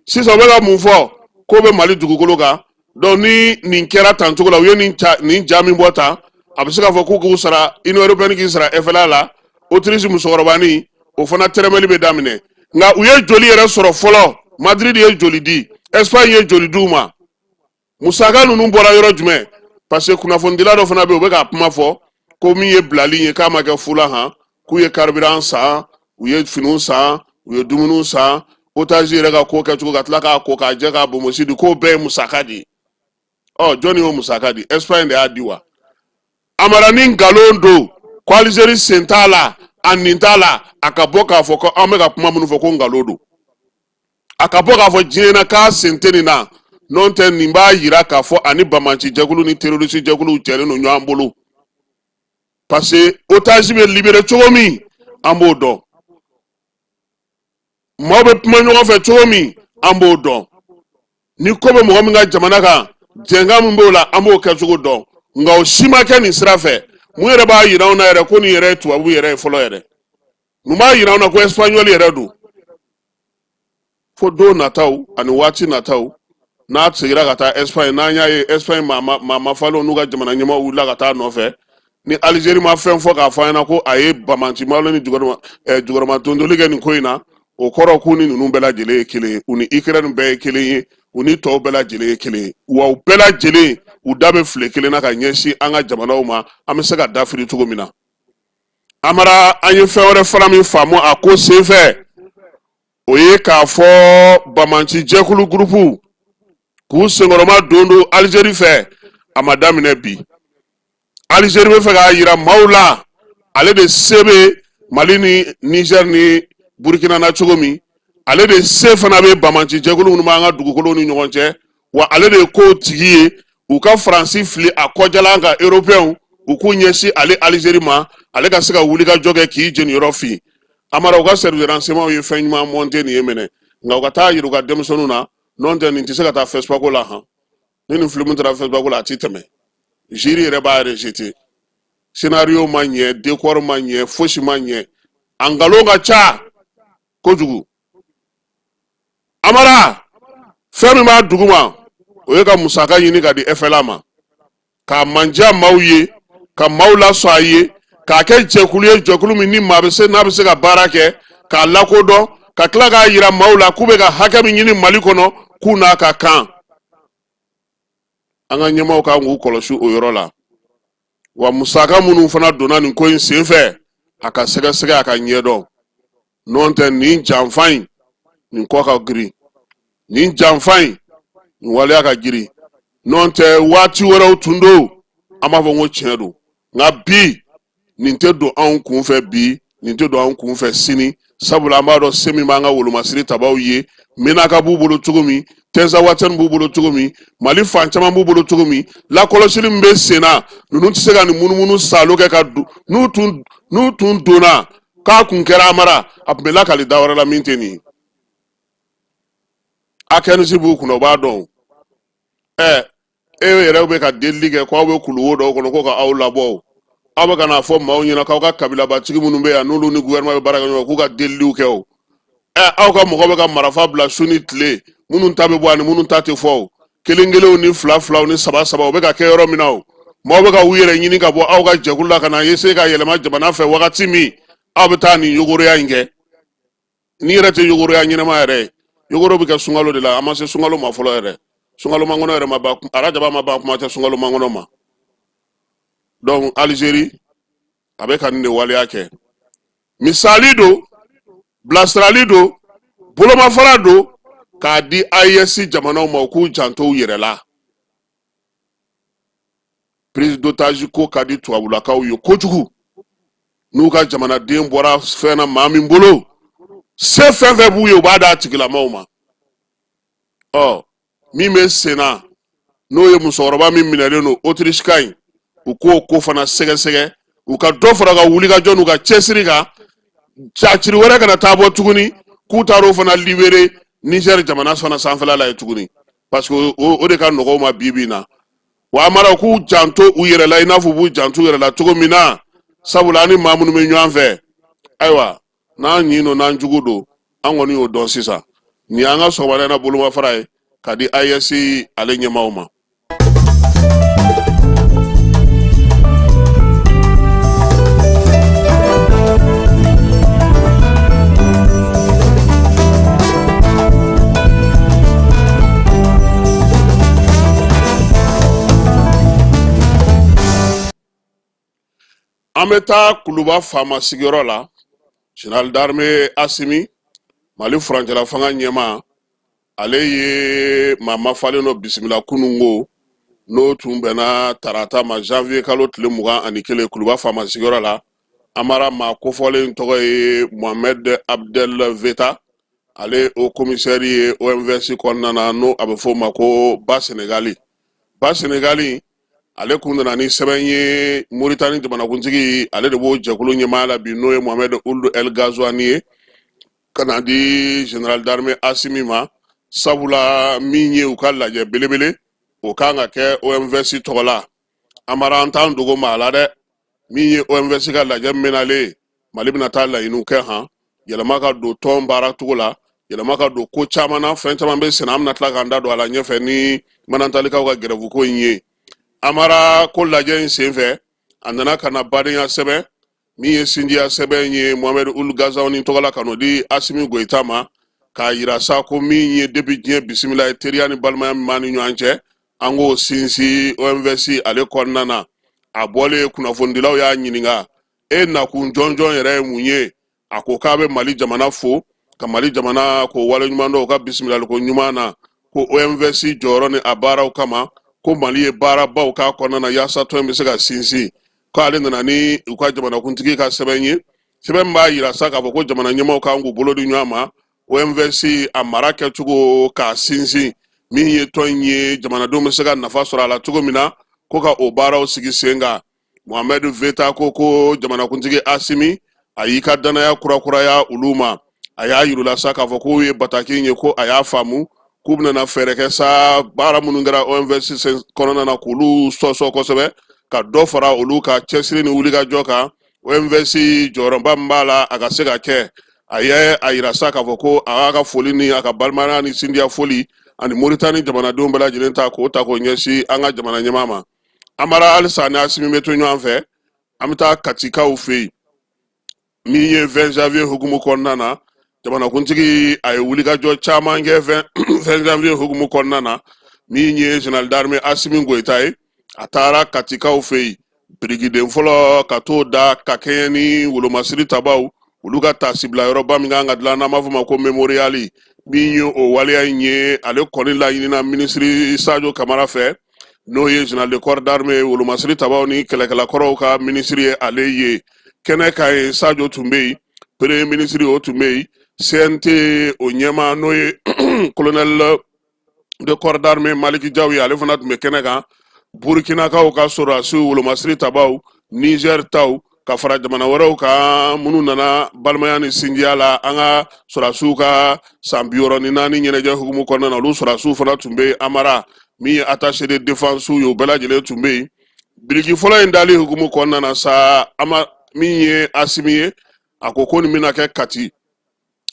Sisan u bɛ ka mun fɔ? K'o bɛ Mali dugukolo kan. Donc ni nin kɛra tan cogo la, u ye nin ta, nin ja min bɔ tan, a bɛ se k'a fɔ k'u k'u sara, Union européenne k'i sara FLA la. Autriche musokɔrɔbanin, o fana tɛrɛmɛli bɛ daminɛ. Nka u ye joli yɛrɛ sɔrɔ fɔlɔ? Madrid ye joli di? Espagne ye joli d'u ma? Musaka ninnu bɔra yɔrɔ jumɛn? Parce que kunnafonidila dɔ fana bɛ yen, u bɛ k'a kuma fɔ ko min ye bilali ye, k'a ma kɛ fu la han, k'u ye carburant san, u ye finiw san, u ye dumuniw san, otage yɛrɛ ka ko kɛcogo, ka tila k'a ko k'a jɛ, k'a bonbosi di, k'o bɛɛ ye musaka de ye. Ɔ, jɔnni y'o musaka di? Espagne de y'a di wa? Amara, ni nkalon don ko Alizeri sen t'a la, a nin t'a la, a ka bɔ k'a fɔ ko an bɛ ka kuma minnu fɔ ko nkalon don. A ka bɔ k'a fɔ diɲɛ na k'a sen tɛ nin na. N'o tɛ, nin b'a yira k'a fɔ ani banbaanci jɛkulu ni terroriste jɛkuluw jɛlen don ɲɔgɔn bolo, parce que otage bɛ libéré cogo min, an b'o dɔn. Maaw bɛ kuma ɲɔgɔn fɛ cogo min, an b'o dɔn. Ni ko bɛ mɔgɔ min ka jamana kan, jɛnkan min b'o la, an b'o kɛcogo dɔn. Nka o si ma kɛ nin sira fɛ. Mun yɛrɛ b'a yira anw na yɛrɛ ko nin yɛrɛ ye tubabu yɛrɛ ye fɔlɔ yɛrɛ? Mun b'a yira anw na ko espagnol yɛrɛ don? Fo don nataw ani waati nataw, n'a segira ka taa Espagne, n'an y'a ye Espagne maa mafalenw n'u ka jamana ɲɛmaaw wulila ka taa nɔfɛ, ni Algérie ma fɛn fɔ k'a fɔ an ɲɛna ko a ye banbaanci malo ni jukɔrɔma dondoli kɛ nin ko in na, o kɔrɔ k'u ni ninnu bɛɛ lajɛlen ye kelen ye, u ni Ukraine bɛɛ ye kelen ye, u ni tɔw bɛɛ lajɛlen ye kelen ye. Wa u bɛɛ lajɛlen, u da bɛ file kelen na ka ɲɛsin an ka jamanaw ma, an bɛ se ka dafiri cogo min na. Amara, an ye fɛn wɛrɛ fana min faamu a ko senfɛ, o ye k'a fɔ banbaanci jɛkulu gurupu k'u senkɔrɔma don don Alizeri fɛ, a ma daminɛ bi. Alizeri bɛ fɛ k'a yira maaw la ale de se bɛ Mali ni Nizɛri ni Burukina na cogo min, ale de se fana bɛ banbaanci jɛkulu minnu b'an ka dugukolow ni ɲɔgɔn cɛ, wa ale de ye kow tigi ye. U ka Faransi fili a kɔjalan kan, Européenw u k'u ɲɛsin ale Alizeri ma, ale ka se ka wulikajɔ kɛ k'i jeniyɔrɔ fin. Amara, u ka service de renseignement ye fɛn ɲuman monter nin ye minɛ, nka u ka taa yira u ka denmisɛnninw na. N'o tɛ, nin tɛ se ka taa FESPACO la han. Ni nin film taara FESPACO la, a ti tɛmɛ, jury yɛrɛ b'a rejeter. Scénario ma ɲɛ, décor ma ɲɛ, fosi ma ɲɛ, a nkalon ka ca kojugu. Amara, fɛn min b'a duguma, o ye ka musaka ɲini ka di FLA ma, k'a mandiya maaw ye, ka maaw lasɔn a ye, k'a kɛ jɛkulu ye, jɛkulu min ni maa bɛ se n'a bɛ se ka baara kɛ, k'a lakodɔn, ka tila k'a yira maaw la k'u bɛ ka hakɛ min ɲini Mali kɔnɔ, k'u n'a ka kan. An ka ɲɛmaaw kan k'u kɔlɔsi o yɔrɔ la. Wa musaka minnu fana donna nin ko in senfɛ, a ka sɛgɛsɛgɛ, a ka ɲɛdɔn. N'o tɛ, nin janfa in, nin kɔ ka girin, nin janfa in, nin waleya ka girin. N'o tɛ, waati wɛrɛw tun don, an b'a fɔ ko tiɲɛ don, nka bi nin tɛ don anw kun fɛ bi, nin tɛ don anw kun fɛ sini, sabula an b'a dɔn se min b'an ka wolomasiri tabaw ye. Menaka b'u bolo cogo min, Tɛnzawatɛni b'u bolo cogo min, Mali fan caman b'u bolo cogo min, lakɔlɔsili min bɛ sen na, ninnu tɛ se ka nin munumunu salo kɛ ka don. N'u tun donna k'a kun kɛra, Amara, a tun bɛ lakali da wɛrɛ la min tɛ nin ye. Akɛnisi b'u kunna, u b'a dɔn. Ɛ, e yɛrɛ bɛ ka delili kɛ ko aw bɛ kuluwo dɔw kɔnɔ ko ka aw labɔ o. Aw bɛ ka n'a fɔ maaw ɲɛna k'aw ka kabilabatigi minnu bɛ yan, n'olu ni gouvernement bɛ baara kɛ ɲɔgɔn fɛ, k'u ka deliliw kɛ o. Ɛ, aw ka mɔgɔ bɛ ka marafa bila su ni tile, minnu ta bɛ bɔ ani minnu ta tɛ fɔ o, kelen kelenw ni fila filaw ni saba saba, o bɛ ka kɛ yɔrɔ min na o, maaw bɛ ka u yɛrɛ ɲini ka bɔ aw ka jɛkulu la ka na essayer ka yɛlɛma jamana fɛ. Wagati min aw bɛ taa nin yogoroya in kɛ, nin yɛrɛ tɛ yogoroya ɲɛnama yɛrɛ ye. Yogoro bɛ kɛ sunkalo de la, an ma se sunkalo ma fɔlɔ yɛrɛ. Sunkalo makɔnɔ yɛrɛ ma ban, arajaba ma ban, kuma tɛ sunkalo makɔnɔ ma. Donc Algérie, A bɛ ka nin de waleya kɛ. Misali don, bilasirali don, bolomafara don k'a di AES jamanaw ma, u k'u janto u yɛrɛ la. Prise d'otage ko ka di tubabulakaw ye kojugu. N'u ka jamanaden bɔra fɛn na maa min bolo, se fɛn fɛn b'u ye, u b'a d'a tigilamaw ma. Ɔ, min bɛ sen na, n'o ye musokɔrɔba min minɛlen don Autriche ka in, u k'o ko fana sɛgɛsɛgɛ, u ka dɔ fara u ka wulikajɔ n'u ka cɛsiri kan, caciri wɛrɛ kana taa bɔ tuguni k'u taar'o fana libérer Niger jamana fana sanfɛla la yen tuguni, parce que o de ka nɔgɔ u ma bi bi in na. Wa amara, u k'u janto u yɛrɛ la i n'a fɔ u b'u janto u yɛrɛ la cogo min na, sabula an ni maa minnu bɛ ɲɔgɔn fɛ, ayiwa, n'an ɲin don, n'an jugu don, an kɔni y'o dɔn sisan. Nin y'an ka sɔgɔmada in na bolomafara ye ka di AES ale ɲɛmaaw ma. An bɛ taa Kuluba faama sigiyɔrɔ la. Général d'armée Asimi, Mali furancɛla fanga ɲɛmaa, ale ye maa mafalen dɔ bisimila kununko, n'o tun bɛnna tarata ma, janvier kalo tile 21, Kuluba faama sigiyɔrɔ la. Amara, maa kofɔlen tɔgɔ ye Mohamed Abdel Veta. Ale haut commissaire ye OMVS kɔnɔna na, n'o a bɛ f'o ma ko Ba Senegali. Ba Senegali, ale kun nana ni sɛbɛn ye. Moritani jamanakuntigi, ale de b'o jɛkulu ɲɛmaaya la bi, n'o ye Mohamed Ould El Ghazouani ye, ka na di général d'armée Asimi ma, sabula min ye u ka lajɛ belebele, o kan ka kɛ OMVS tɔgɔ la. Amara, an t'an dogo maa la dɛ. Min ye OMVS ka lajɛ min ale Mali bɛna taa laɲiniw kɛ han, yɛlɛma ka don tɔn baara cogo la, yɛlɛma ka don ko caman na, fɛn caman bɛ senna, an bɛna tila k'an da don a la ɲɛfɛ ni manantalikaw ka gɛrɛfu ko in ye. Amara, ko lajɛ in senfɛ, a nana ka na badenya sɛbɛn min ye sinjiya sɛbɛn ye Mohamed Ould Ghazouani tɔgɔ la, ka n'o di Asimi Goyita ma, k'a yira sa ko min ye depuis diɲɛ bisimila ye, teriya ni balimaya min b'an ni ɲɔgɔn cɛ, an k'o sinsin OMVS ale kɔnɔna na. A bɔlen, kunnafonidilaw y'a ɲininka, e nakun jɔnjɔn yɛrɛ ye mun ye? A ko k'a bɛ Mali jamana fo, ka Mali jamana ko waleɲuman dɔn u ka bisimilaliko ɲuman na, ko OMVS jɔyɔrɔ ni a baaraw kama, ko Mali ye baarabaw k'a kɔnɔna na yaasa tɔn in bɛ se ka sinsin. K'ale nana ni u ka jamanakuntigi ka sɛbɛn ye, sɛbɛn min b'a yira sa k'a fɔ ko jamana ɲɛmaaw kan k'u bolo di ɲɔgɔn ma, OMVS a mara kɛcogo k'a sinsin, min ye tɔn in ye, jamanadenw bɛ se ka nafa sɔrɔ a la cogo min na, ko ka o baaraw sigi sen kan. Mohamed Veta ko jamanakuntigi Asimi a y'i ka danaya kurakuraya olu ma. A y'a yir'u la sa k'a fɔ k'u ye bataki in ye, ko a y'a faamu k'u bɛna na fɛɛrɛ kɛ sa, baara minnu kɛra OMVS kɔnɔna na, k'olu sɔsɔ kosɛbɛ, ka dɔ fara olu ka cɛsiri ni wulikajɔ kan, OMVS jɔyɔrɔba min b'a la, a ka se ka kɛ. A ye a yira sa k'a fɔ ko a y'a ka foli ni a ka balimaya ni sindiya foli ani Moritani jamanadenw bɛɛ lajɛlen ta, k'o ta k'o ɲɛsin an ka jamana ɲɛmaa ma. Amara, halisa ni Asimi bɛ to ɲɔgɔn fɛ, an bɛ taa Katikaw fɛ yen. Min ye 20 janvier hukumu kɔnɔna na, jamanakuntigi a ye wulikajɔ caman kɛ 20 janvier hukumu kɔnɔna na. Min ye général d'armée Asimi Goyita ye, a taara Katikaw fɛ yen, birikiden fɔlɔ ka t'o da ka kɛɲɛ ni wolomasiri tabaw olu ka taasibila yɔrɔba min kan ka dilan, n'an b'a fɔ ma ko mémorial. Min ye o waleya in ye, ale kɔni laɲinina minisiri Sajo Kamara fɛ, n'o ye général de corps d'armée, wolomasiri tabaw ni kɛlɛkɛlakɔrɔw ka minisiri ye. Ale ye kɛnɛ kan ye, Sajo tun bɛ yen, premier ministre o tun bɛ yen, CNT o ɲɛmaa, n'o ye colonel de corps d'armée Maliki Jaw ye, ale fana tun bɛ kɛnɛ kan. Burukinakaw ka sɔrɔdasiw, wolomasiri tabaw, Niger taw, ka fara jamana wɛrɛw kan minnu nana balimaya ni sinjiya la an ka sɔrɔdasiw ka san 64 ɲɛnajɛ hukumu kɔnɔna na, olu sɔrɔdasiw fana tun bɛ. Amara, min ye attaché de défense ye, o bɛɛ lajɛlen tun bɛ yen. Biriki fɔlɔ in dali hukumu kɔnɔna na sa, ama min ye Asimi ye, a ko ko nin bɛna kɛ Kati,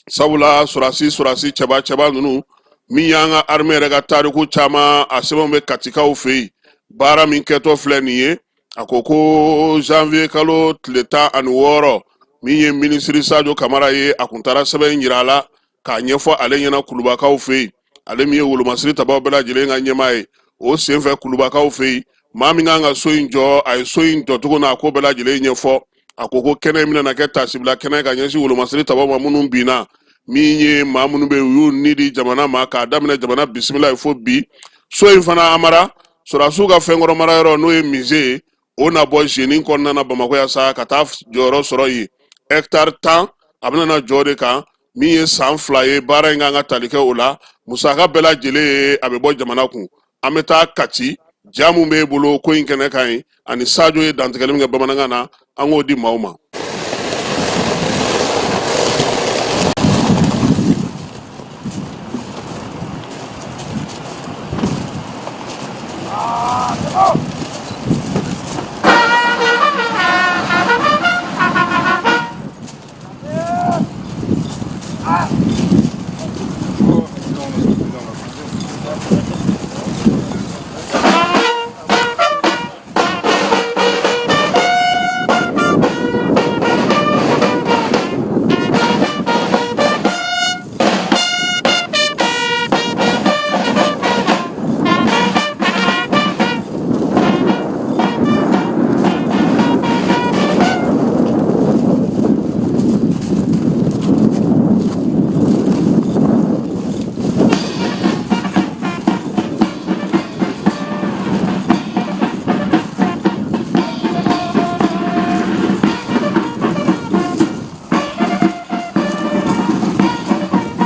sabula sɔrɔdasi cɛba cɛba ninnu min y'an ka armée yɛrɛ ka tariku caman, a sɛbɛnw bɛ Katikaw fɛ yen. Baara min kɛtɔ filɛ nin ye, a ko ko janvier kalo tile 16, min ye minisiri Sajo Kamara ye, a kun taara sɛbɛn in yira a la k'a ɲɛfɔ ale ɲɛna Kulubakaw fɛ yen, ale min ye wolomasiri tabaw bɛɛ lajɛlen ka ɲɛmaa ye. O senfɛ, Kulubakaw fɛ yen, maa min kan ka so in jɔ, a ye so in jɔcogo n'a ko bɛɛ lajɛlen ɲɛfɔ. A ko ko kɛnɛ in bɛna na kɛ taasibila kɛnɛ ka ɲɛsin wolomasiri tabaw ma minnu binna, min ye maa minnu bɛ u y'u ni di jamana ma k'a daminɛ jamana bisimila ye fo bi. So in fana amara sɔrɔdasiw ka fɛnkɔrɔ marayɔrɔ, n'o ye musée ye, o na bɔ zeni kɔnɔna na Bamakɔ yan sa ka taa jɔyɔrɔ sɔrɔ yen. Hectare 10 a bɛna na jɔ de kan, min ye san 2 ye baara in kan ka tali kɛ o la. Musaka bɛɛ lajɛlen ye a bɛ bɔ jamana kun. An bɛ taa Kati, ja mun b'e bolo ko in kɛnɛ kan yen, ani Sajo ye dantigɛli min kɛ bamanankan na, an k'o di maaw ma.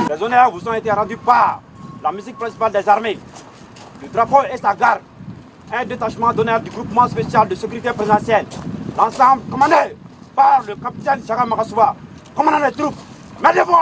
Les honneurs vous ont été rendus par la musique principale des armées, le drapeau et sa garde, un détachement d'honneur du groupement spécial de sécurité présidentielle, l'ensemble commandé par le capitaine Chaka Makasuba, commandant des troupes. Mettez-vous.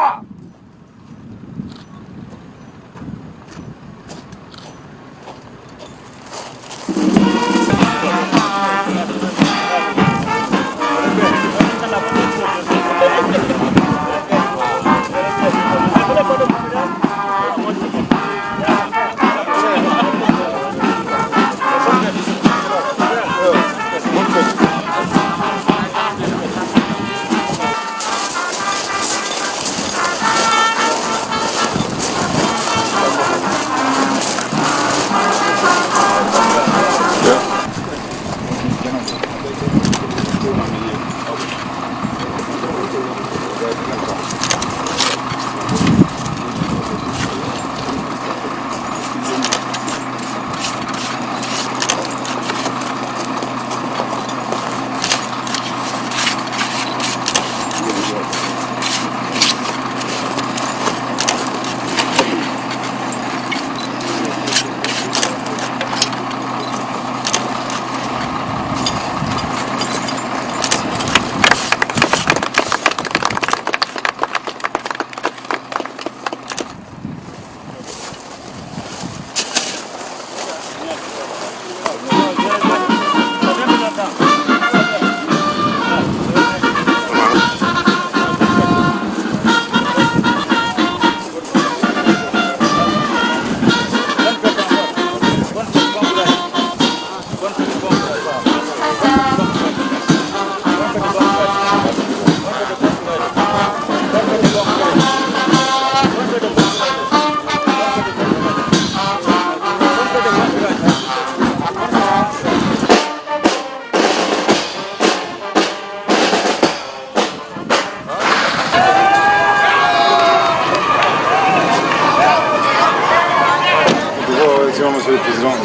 Monsieur le Président.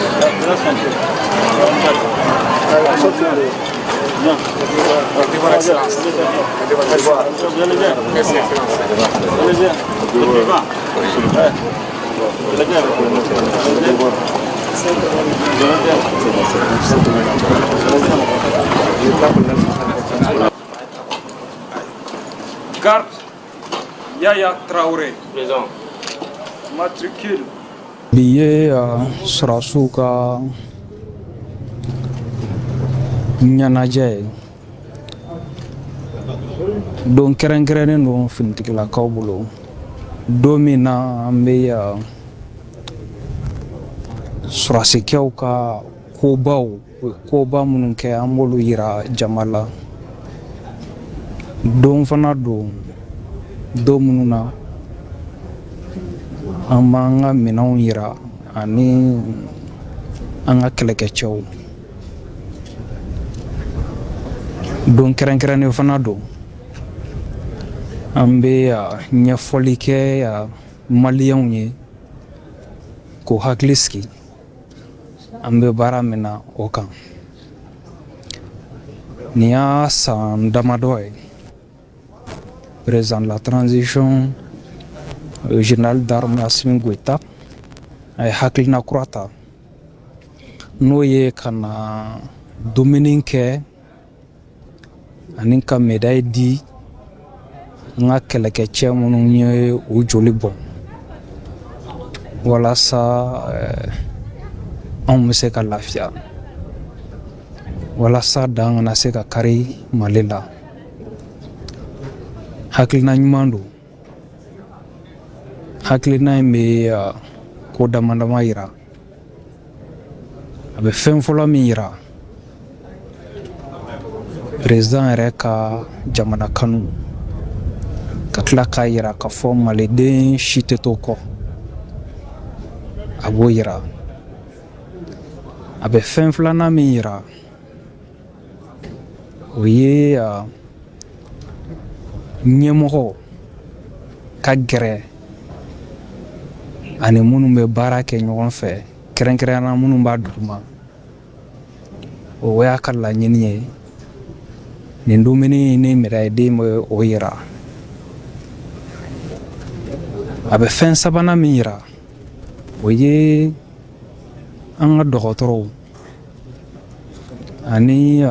Excellence. Merci, Excellence. Garde Yaya Traoré. Présent. Matricule. Bi ye sɔrɔdasiw ka ɲɛnajɛ ye, don kɛrɛnkɛrɛnnen don finitigilakaw bolo, don min na an bɛ sɔrɔdasikɛw ka kobaw, u ye koba minnu kɛ, an b'olu yira jama la. Don fana don, don minnu na an b'an ka minɛnw yira ani an ka kɛlɛkɛcɛw. Don kɛrɛnkɛrɛnnen fana don, an bɛ ɲɛfɔli kɛ maliyɛnw ye k'u hakili sigi an bɛ baara min na o kan. Nin y'a san damadɔ ye, président de la transition, général d'armée Assimi Goïta, a ye hakilina kura ta, n'o ye ka na dumuni kɛ ani ka médaille di an ka kɛlɛkɛcɛ minnu ye u joli bɔn walasa anw bɛ se ka lafiya, walasa dan kana se ka kari Mali la. Hakilina ɲuman don. Hakilina in bɛ ko dama dama yira. A bɛ fɛn fɔlɔ min yira, président yɛrɛ ka jamana kanu, ka tila k'a yira k'a fɔ maliden si tɛ to kɔ, a b'o yira. A bɛ fɛn filanan min yira, o ye ɲɛmɔgɔ ka gɛrɛ ani minnu bɛ baara kɛ ɲɔgɔn fɛ, kɛrɛnkɛrɛnnenya minnu b'a duguma. O y'a ka laɲini ye. Nin dumuni ni médaille den bɛ o yira. A bɛ fɛn sabanan min yira, o ye an ka dɔgɔtɔrɔw ani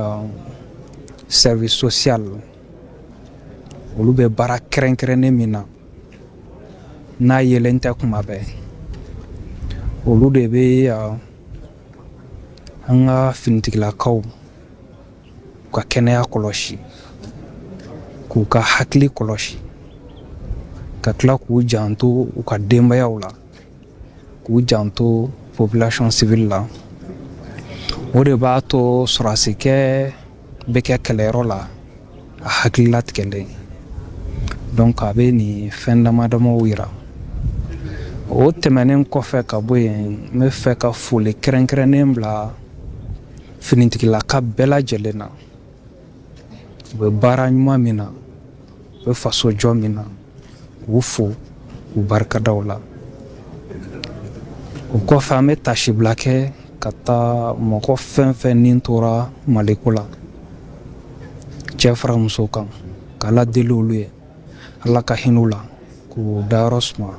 service social, olu bɛ baara kɛrɛnkɛrɛnnen min na n'a yelen tɛ kuma bɛɛ. Olu de bɛ an ka finitigilakaw ka kɛnɛya kɔlɔsi, k'u ka hakili kɔlɔsi, ka tila k'u janto u ka denbayaw la, k'u janto population civile la. O de b'a to sɔrɔdasikɛ bɛ kɛ kɛlɛyɔrɔ la a hakili latigɛlen. Donc a bɛ nin fɛn dama damaw yira. O tɛmɛnen kɔfɛ ka bɔ yen, n bɛ fɛ ka foli kɛrɛnkɛrɛnnen bila finitigilaka bɛɛ lajɛlen na. U bɛ baara ɲuman min na, u bɛ faso jɔ min na, k'u fo k'u barikada o la. O kɔfɛ, an bɛ tasibila kɛ ka taa mɔgɔ fɛn fɛn ni tora Maliko la, cɛ fara muso kan, k'Ala deli olu ye, Ala ka hinɛ u la, k'u dayɔrɔ suma.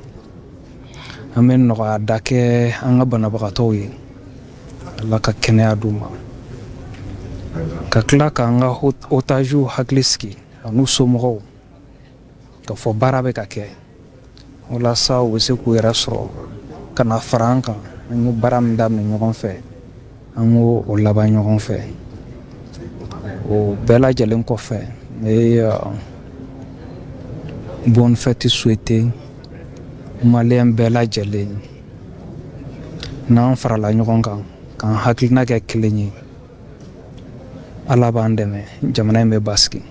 An bɛ nɔgɔya da kɛ an ka banabagatɔw ye, Ala ka kɛnɛya d'u ma, ka tila k'an ka otagew hakili sigi an'u somɔgɔw ka fɔ baara bɛ ka kɛ walasa u bɛ se k'u yɛrɛ sɔrɔ ka na fara an kan. An ye baara min daminɛ ɲɔgɔn fɛ, an k'o o laban ɲɔgɔn fɛ. O bɛɛ lajɛlen kɔfɛ, n bɛ bonne fête souhaiter maliyɛn bɛɛ lajɛlen. N'an farala ɲɔgɔn kan k'an hakilina kɛ kelen ye, Ala b'an dɛmɛ, jamana in bɛ basigi.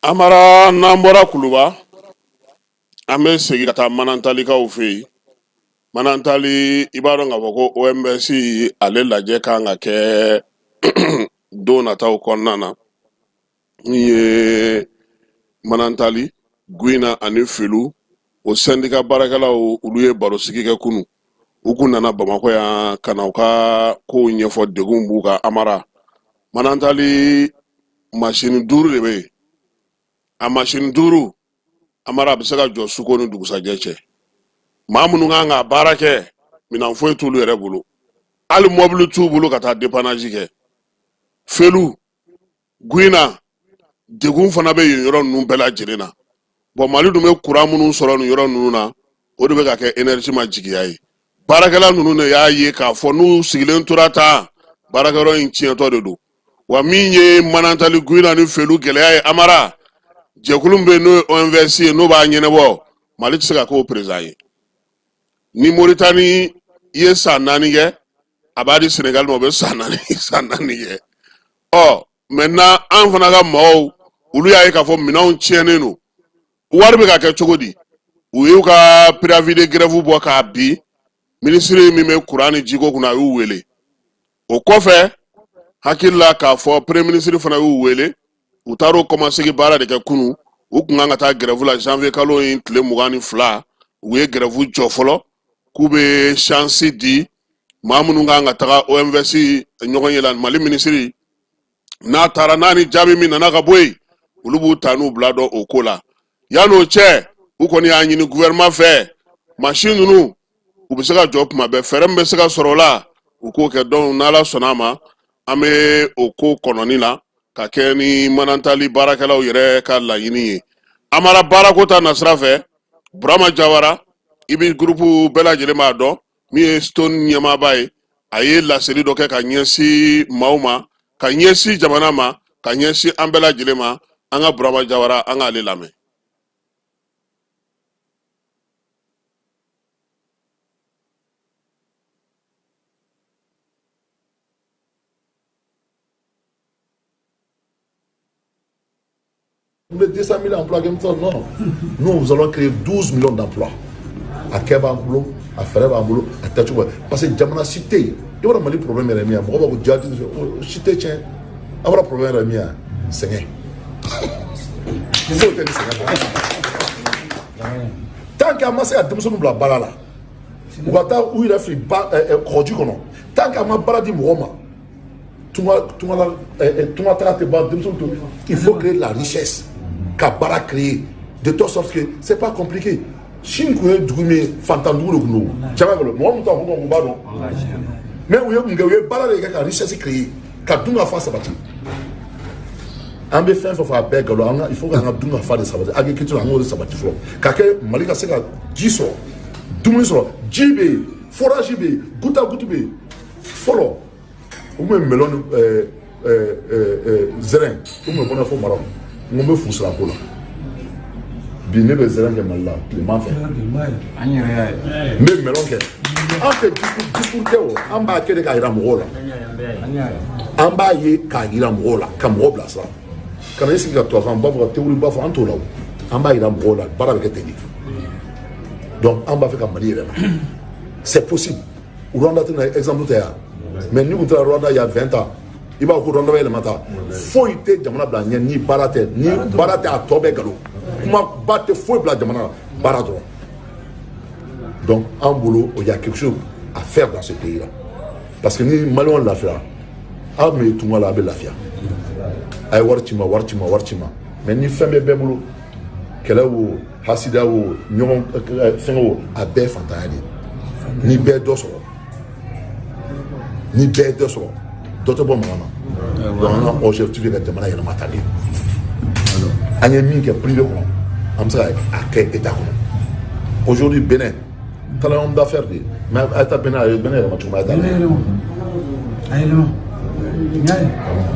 Amara, n'an bɔra Kuluba, an bɛ segin ka taa Manantalikaw fɛ yen. Manantali, i b'a dɔn k'a fɔ ko OMVS ale lajɛ kan ka kɛ don nataw kɔnɔna na. Min ye Manantali, Guina ani Filu, o sɛndika baarakɛlaw, olu ye barosigi kɛ kunu. U kun nana Bamakɔ yan ka na u ka kow ɲɛfɔ, degun b'u kan. Amara, Manantali masini 5 de bɛ yen. A masini 5, Amara, a bɛ se ka jɔ suko ni dugusajɛ cɛ. Maa minnu kan ka baara kɛ, minɛn foyi t'olu yɛrɛ bolo, hali mɔbili t'u bolo ka taa dépannage kɛ. Felu, Guina, degun fana bɛ yen yɔrɔ ninnu bɛɛ lajɛlen na. Bɔn, Mali dun bɛ kuran minnu sɔrɔ nin yɔrɔ ninnu na, o de bɛ ka kɛ énergie ma jigiya ye. Baarakɛla ninnu de y'a ye k'a fɔ n'u sigilen tora tan, baarakɛyɔrɔ in tiɲɛtɔ de don. Wa min ye Manantali, Guina ni Felu gɛlɛya ye, Amara, jɛkulu min bɛ yen n'o ye OMVS ye, n'o b'a ɲɛnabɔ, Mali tɛ se ka k'o président ye. Ni Moritani ye san 4 kɛ, a b'a di Senegal ma, o bɛ san 4 san 4 kɛ. Ɔ, maintenant an fana ka mɔgɔw, olu y'a ye k'a fɔ minɛnw tiɲɛnen don, wari bɛ ka kɛ cogo di? U y'u ka préavis de grève bɔ k'a bin. Minisiri min bɛ kuran ni jiko kunna, a y'u wele. O kɔfɛ, hakili la k'a fɔ premier ministre fana y'u wele. U taar'o kɔmasegin baara de kɛ kunun. U kun kan ka taa grève la janvier kalo in tile 22. U ye grève jɔ fɔlɔ, k'u bɛ chance di maa minnu kan ka taga OMVS ɲɔgɔn ye la. Mali minisiri n'a taara n'a ni jaabi min nana ka bɔ yen, olu b'u ta n'u bila dɔn o ko la. Yann'o cɛ, u kɔni y'a ɲini gouvernement fɛ, mansin ninnu u bɛ se ka jɔ tuma bɛɛ, fɛɛrɛ min bɛ se ka sɔrɔ o la, u k'o kɛ. Donc n'Ala sɔnna a ma, an bɛ o ko kɔnɔni la ka kɛ ni Manantali baarakɛlaw yɛrɛ ka laɲini ye. Amara, baarako ta nasira fɛ, Burama Jawara, i bɛ gurupu bɛɛ lajɛlen b'a dɔn, min ye Stone ɲɛmaaba ye, a ye laseli dɔ kɛ ka ɲɛsin maaw ma, ka ɲɛsin jamana ma, ka ɲɛsin an bɛɛ lajɛlen ma. An ka Burama Jawara, an k'ale lamɛn. Vous voulez 200 000 emplois comme ça? Non. Nous, nous allons créer 12 millions d'emplois. A kɛ b'an bolo, a fɛɛrɛ b'an bolo, a kɛcogo. Parce que jamana si tɛ yen. I b'a dɔn Mali problème yɛrɛ min ye, mɔgɔ b'a fɔ ko djihadiste, o si tɛ tiɲɛ. A b'a dɔn problème yɛrɛ min ye, sɛgɛn. Foyi tɛ ni sɛgɛn tɛ. Tant que an ma se ka denmisɛnninw bila baara la, u ka taa u yɛrɛ fili ba kɔgɔji kɔnɔ, tant que an ma baara di mɔgɔw ma, tunga tunga la tunga taga tɛ ban denmisɛnw to. Il faut créer de la richesse, ka baara créer de telle sorte que c'est pas compliqué. Chine kun ye dugu min ye, fantan dugu de kun don. Caman bolo mɔgɔ min t'a kun kun b'a dɔn, mais u ye mun kɛ? U ye baara de kɛ ka richesse créer, ka dun ka fa sabati. An bɛ fɛn fɛn fɔ, a bɛɛ nkalon. An ka, il faut k'an ka dun ka fa de sabati, agriculture, an k'o de sabati fɔlɔ, ka kɛ Mali ka se ka ji sɔrɔ, dumuni sɔrɔ. Ji bɛ yen, forage bɛ yen, goutte à goutte bɛ yen. Fɔlɔ, u tun bɛ melon ni zɛrɛn, u tun bɛ bɔ n'a fɔ Maroc. N ko n bɛ fu sira ko la. Bi ne bɛ zɛrɛn kɛ Mali la tilema fɛ, n bɛ melon kɛ. An tɛ discours kɛ o, an b'a kɛ de k'a yira mɔgɔw la. An b'a ye k'a yira mɔgɔw la, ka mɔgɔw bilasira. Ka na i sigi ka tubabukan ba fɔ, ka théorie ba fɔ, an t'o la o. An b'a yira mɔgɔw la, baara bɛ kɛ ten de. Donc an b'a fɛ ka Mali yɛlɛma, c'est possible. Rwanda tɛna exemple tɛ yan, mais ni kun taara Rwanda il y a 20 ans, i b'a fɔ ko Rwanda bɛ yɛlɛma ta. Foyi tɛ jamana bila ɲɛ ni baara tɛ. Ni baara tɛ, a tɔ bɛɛ nkalon. Kumaba tɛ foyi bila jamana la, baara dɔrɔn. Donc an bolo, il y a quelque chose à faire dans ce pays là, parce que ni Maliyɛnw lafiyara, aw min ye tunga la, a bɛ lafiya. A ye wari ci ma, wari ci ma, wari ci ma, mais ni fɛn bɛ bɛɛ bolo, kɛlɛ wo, hasida wo, ɲɔgɔn fɛngɛ wo, a bɛɛ ye fantanya de ye. Ni bɛɛ ye dɔ sɔrɔ, ni bɛɛ ye dɔ sɔrɔ, dɔ tɛ bɔ mankan na. Donc an ka objectif ye ka jamana yɛlɛma ta de. An ye min kɛ privé kɔnɔ, an bɛ se ka a kɛ état kɔnɔ. Aujourd'hui, Benin taara homme d'affaires de ye, mais a ye taa Benin, a ye Benin yɛlɛma cogo min, a ye taa lajɛ.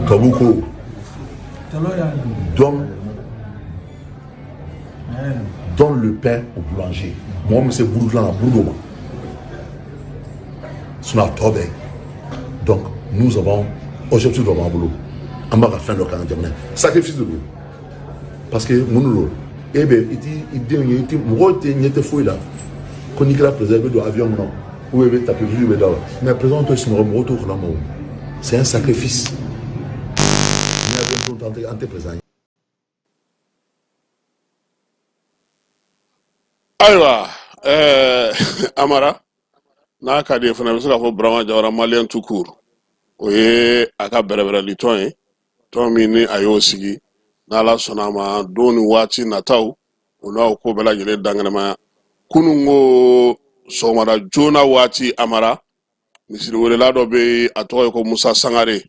Tubabu ko donne le pain au boulanger. Mɔgɔ min bɛ se buru dilan na, buru d'o ma, sinon a tɔ bɛɛ. Donc nous avons objectif dɔ b'an bolo, an b'a ka fɛn dɔ k'an ka jamana ye. Sacrifice de don, parce que mun de don? E bɛ i ti i denw ye, i ti mɔgɔw tɛ ɲɛ tɛ foyi la ko n'i kɛra président, i bɛ don avion kɔnɔ ou bien i bɛ tapis rouge bɛ da la, mais président tɛ sunɔgɔ, mɔgɔw t'o kalama o. C'est un sacrifice. Ni avion don, an tɛ président ye. Ayiwa, Amara, n'a ka di ye fana, i bɛ se k'a fɔ Burama Jawara, Malien tout court, o ye a ka bɛrɛbɛrɛli tɔn ye, tɔn min ni a y'o sigi. N'Ala sɔnna a ma, don ni waati nataw, o n'aw ko bɛɛ lajɛlen dankɛnɛmaya. Kunun ko sɔgɔmada joona waati, Amara, misiriwelela dɔ bɛ yen, a tɔgɔ ye ko Musa Sangare.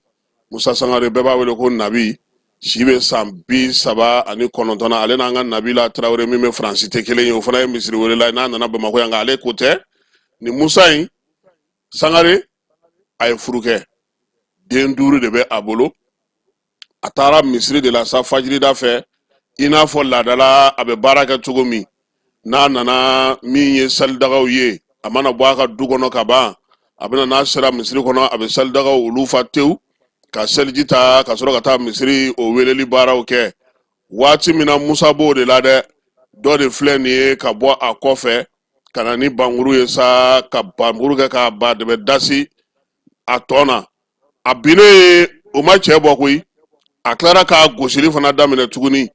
Musa Sangare, bɛɛ b'a wele ko Nabi, si bɛ san 39 na. Ale n'an ka Nabila Tarawele min bɛ Faransi tɛ kelen ye, o fana ye misiri welela ye. N'a nana Bamakɔ yan, nka ale ko tɛ. Ni Musa in Sangare, a ye furu kɛ, den duuru de bɛ a bolo. A taara misiri de la sa fajirida fɛ, i n'a fɔ laadala a bɛ baara kɛ cogo min. N'a nana min ye salidagaw ye, a mana bɔ a ka du kɔnɔ ka ban, a bɛna n'a sera misiri kɔnɔ, a bɛ salidagaw olu fa tewu ka seliji ta ka sɔrɔ ka taa misiri o weleli baaraw kɛ. Waati min na Musa b'o de la dɛ, dɔ de filɛ nin ye ka bɔ a kɔfɛ ka na ni bankuru ye sa, ka bankuru kɛ k'a ba dɛbɛ dasi a tɔ na. A binnen ye, o ma cɛ bɔ koyi, a tilara k'a gosili fana daminɛ tuguni,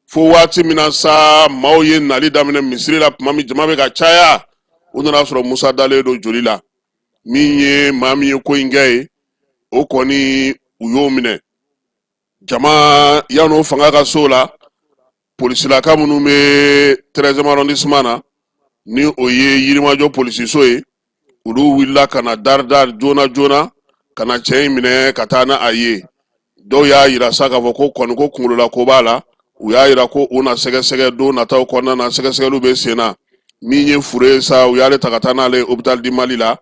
fo waati min na sa maaw ye nali daminɛ misiri la. Tuma min jama bɛ ka caya, u nana sɔrɔ Musa dalen don joli la. Min ye maa min ye ko in kɛ ye, o kɔni u y'o minɛ. Jama yan'o fanga ka so la, polisilaka minnu bɛ 13e arrondissement na, ni o ye Yirimajɔ polisiso ye, olu wulila ka na daridari joona joona ka na cɛ in minɛ ka taa n'a a ye. Dɔw y'a yira sa k'a fɔ ko kɔni ko kunkolola ko b'a la. U y'a yira ko u na sɛgɛsɛgɛ don nataw kɔnɔna na, sɛgɛsɛgɛliw bɛ sen na. Min ye fure ye sa, u y'ale ta ka taa n'ale ye hôpital du Mali la.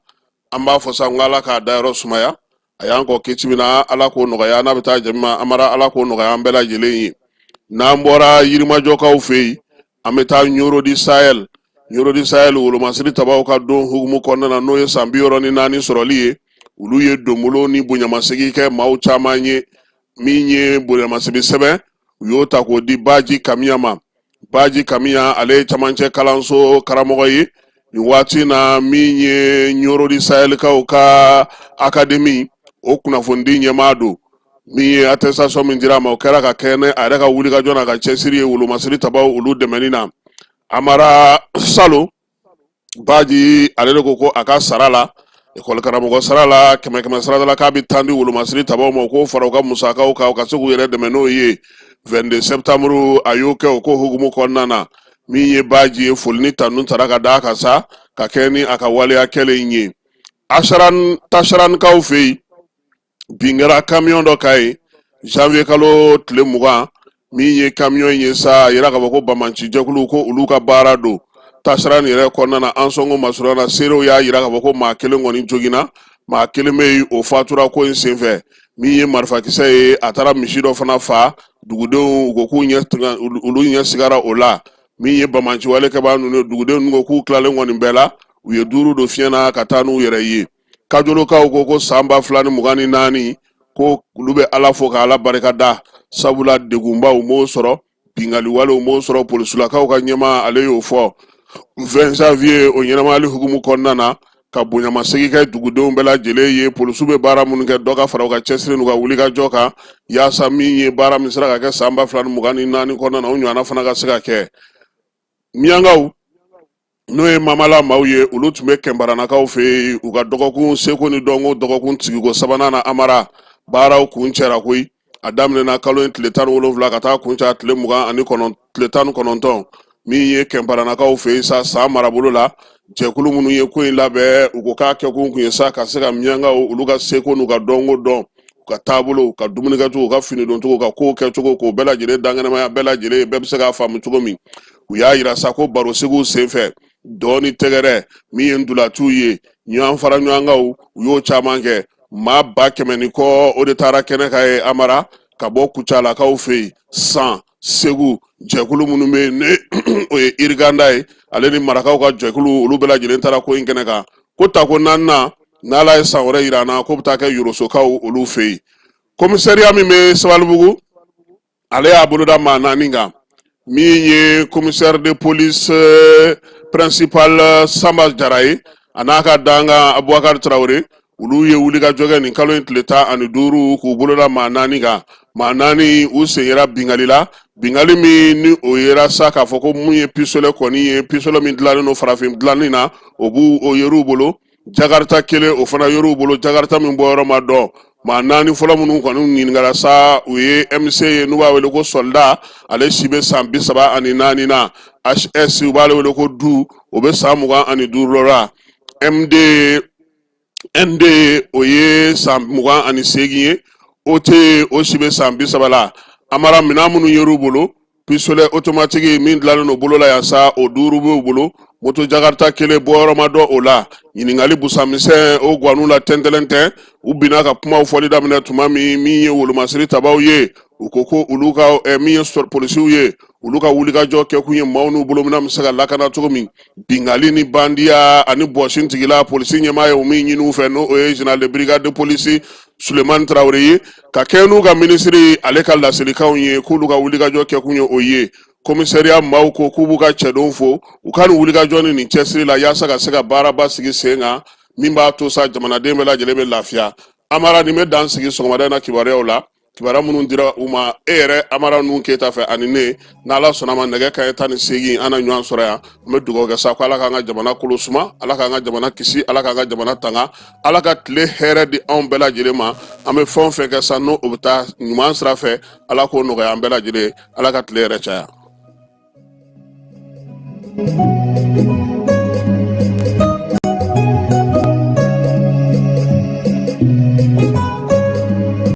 An b'a fɔ sa n ko Ala k'a dayɔrɔ sumaya. A y'an kɔ kiti min na, Ala k'o nɔgɔya. N'a bɛ taa jama amara, Ala k'o nɔgɔya an bɛɛ lajɛlen ye. N'an bɔra Yirimajɔkaw fɛ yen, an bɛ taa Ɲoro du Sahel. Ɲoro du Sahel wolomasiri tabaw ka don hukumu kɔnɔna na, n'o ye san 64 sɔrɔli ye, olu ye donbolo ni bonyamasegin kɛ maaw caman ye. Min ye bonyamasegin sɛbɛn, u y'o ta k'o di Baji Kamiya ma. Baji Kamiya, ale ye camancɛ kalanso karamɔgɔ ye nin waati na. Min ye Ɲoro du Sahelkaw ka akademi, o kunnafonidi ɲɛmaa don. Min ye attestation min dira a ma, o kɛra ka kɛ ni a yɛrɛ ka wulikajɔ n'a ka cɛsiri ye wolomasiri tabaw olu dɛmɛni na. Amara salo Baji, ale de ko ko a ka sara la, ekɔli karamɔgɔ sara la, kɛmɛ kɛmɛ sarada la, k'a bɛ 10 di wolomasiri tabaw ma, u k'o fara u ka musakaw kan, u ka se k'u yɛrɛ dɛmɛ n'o ye. 22 septembre, a y'o kɛ o ko hukumu kɔnɔna na. Min ye Baji ye, foli ni tanu tara ka d'a kan sa ka kɛ ni a ka waleya kɛlen ye. Asaran Tasarankaw fɛ yen, bin kɛra kamiyɔn dɔ kan yen janvier kalo tile 20. Min ye kamiyɔn ye sa, a yira k'a fɔ ko banbaanci jɛkulu ko olu ka baara don. Tasaran yɛrɛ kɔnɔna na, Ansɔngo masurunya na, seerew y'a yira k'a fɔ ko maa kelen kɔni joginna, maa kelen bɛ yen, o fatura ko in senfɛ. Min ye marifakisɛ ye, a taara misi dɔ fana fa. Dugudenw u ko k'u ɲɛ olu ɲɛ sigara o la. Min ye banbaanci wale kɛbaa ninnu ye, dugudenw ninnu ko k'u tilalen kɔni bɛɛ la, u ye duuru don fiɲɛ na ka taa n'u yɛrɛ ye. Kajolokaw ko ko san 2024, ko olu bɛ Ala fo ka Ala barika da, sabula degunbaw m'o sɔrɔ, binkanni walew m'o sɔrɔ. Polisilakaw ka ɲɛmaa, ale y'o fɔ 20 janvier o ɲɛnamayali hukumu kɔnɔna na, ka bonyamasegin kɛ dugudenw bɛɛ lajɛlen ye. Polisiw bɛ baara minnu kɛ, dɔ ka fara u ka cɛsiri n'u ka wulikajɔ kan, yaasa min ye baara min sera ka kɛ san 2024 kɔnɔna na, o ɲɔgɔnna fana ka se ka kɛ. Miyankaw, n'o ye Mamala maaw ye, olu tun bɛ Kɛnbaranakaw fɛ yen u ka dɔgɔkun seko ni dɔnko dɔgɔkun sigiko sabanan na. Amara, baaraw kuncɛra koyi. A daminɛna kalo in tile 17 ka taa kuncɛ a tile mugan ani kɔnɔn tile 19. Min ye Kɛnbaranakaw fɛ yen sa, San marabolo la, jɛkulu minnu ye ko in labɛn, u ko k'a kɛkun kun ye sa ka se ka miyankaw olu ka seko n'u ka dɔnko dɔn, u ka taabolo, u ka dumunikɛcogo, u ka finidoncogo, u ka kow kɛcogo, k'o bɛɛ lajɛlen dankɛnɛmaya bɛɛ lajɛlen, bɛɛ bɛ se k'a faamu cogo min. U y'a yira sa ko barosigiw senfɛ, dɔn ni tɛgɛrɛ, min ye ntolaciw ye, ɲɔgɔn fara ɲɔgɔnkanw, u y'o caman kɛ. Maa 100 000 ni kɔ, o de taara kɛnɛ kan ye Amara, ka bɔ Kucalakaw fɛ yen, San, Segu jɛkulu minnu bɛ yen, ne o ye Iriganda ye, ale ni marakaw ka jɛkulu, olu bɛɛ lajɛlen taara ko in kɛnɛ kan. Ko tako naaninan, n'Ala ye san wɛrɛ yira an na, k'o bɛ taa kɛ Yorosokaw olu fɛ yen. Komisariya min bɛ Sabalibugu, ale y'a boloda maa naani kan. Min ye commissaire de police principal Samba Jara ye, a n'a ka dankan Abubakar Tarawele, olu ye wulikajɔ kɛ nin kalo in tile 15 k'u boloda maa naani kan. Maa naani, u sen yera binkanni la, binkanni min ni o yera sa k'a fɔ ko mun ye pistolet kɔni ye, pistolet min dilannen don farafin dilanni na, o b'u o yer'u bolo. Jakarta kelen, o fana yer'u bolo, jakarta min bɔyɔrɔ ma dɔn. Maa naani fɔlɔ minnu kɔni ɲininkara sa, u ye MC ye, n'u b'a wele ko Soldat, ale si bɛ san 34 na. HS, u b'ale wele ko Du, o bɛ san 25 la. MD, ND, o ye san 28 ye. OT o si bɛ san 30 la. Amara, minɛn minnu yer'u bolo, pistolet automatique min dilannen don bolo la yan sa, o duuru b'u bolo, moto jakarta kelen bɔyɔrɔ ma dɔn o la. Ɲininkali busamisɛn o gwanu la tɛntɛlɛntɛn, u binna ka kumaw fɔli daminɛ tuma min, min ye wolomasiri tabaw ye, u ko ko olu ka min ye polisiw ye, olu ka wulikajɔ kɛkun ye maaw n'u bolominɛn bɛ se ka lakana cogo min binkanni ni bandiya ani bɔsin tigila. Polisi ɲɛmaa ye o min ɲini u fɛ, n'o o ye général de brigade de police Sulemani Tarawele ye, ka kɛɲɛ n'u ka minisiri ale ka laselikanw ye, k'olu ka wulikajɔ kɛkun ye o ye. Komisariya maaw ko k'u b'u ka cɛdenw fo u ka nin wulikajɔ ni nin cɛsiri la, yaasa ka se ka baaraba sigi sen kan min b'a to sa jamanaden bɛɛ lajɛlen bɛ lafiya. Amara, nin bɛ dan sigi sɔgɔmada in na kibaruyaw la, kibaruya minnu dira u ma e yɛrɛ Amara Nuhun Keyita fɛ ani ne. N'Ala sɔnna ma, nɛgɛ kanɲɛ 18, an na ɲɔgɔn sɔrɔ yan. An bɛ dugawu kɛ sa ko Ala k'an ka jamana kolo suma, Ala k'an ka jamana kisi, Ala k'an ka jamana tanga, Ala ka tile hɛrɛ di anw bɛɛ lajɛlen ma. An bɛ fɛn o fɛn kɛ sa, n'o o bɛ taa ɲuman sira fɛ, Ala k'o nɔgɔya an bɛɛ lajɛlen. Ala ka tile yɛrɛ caya.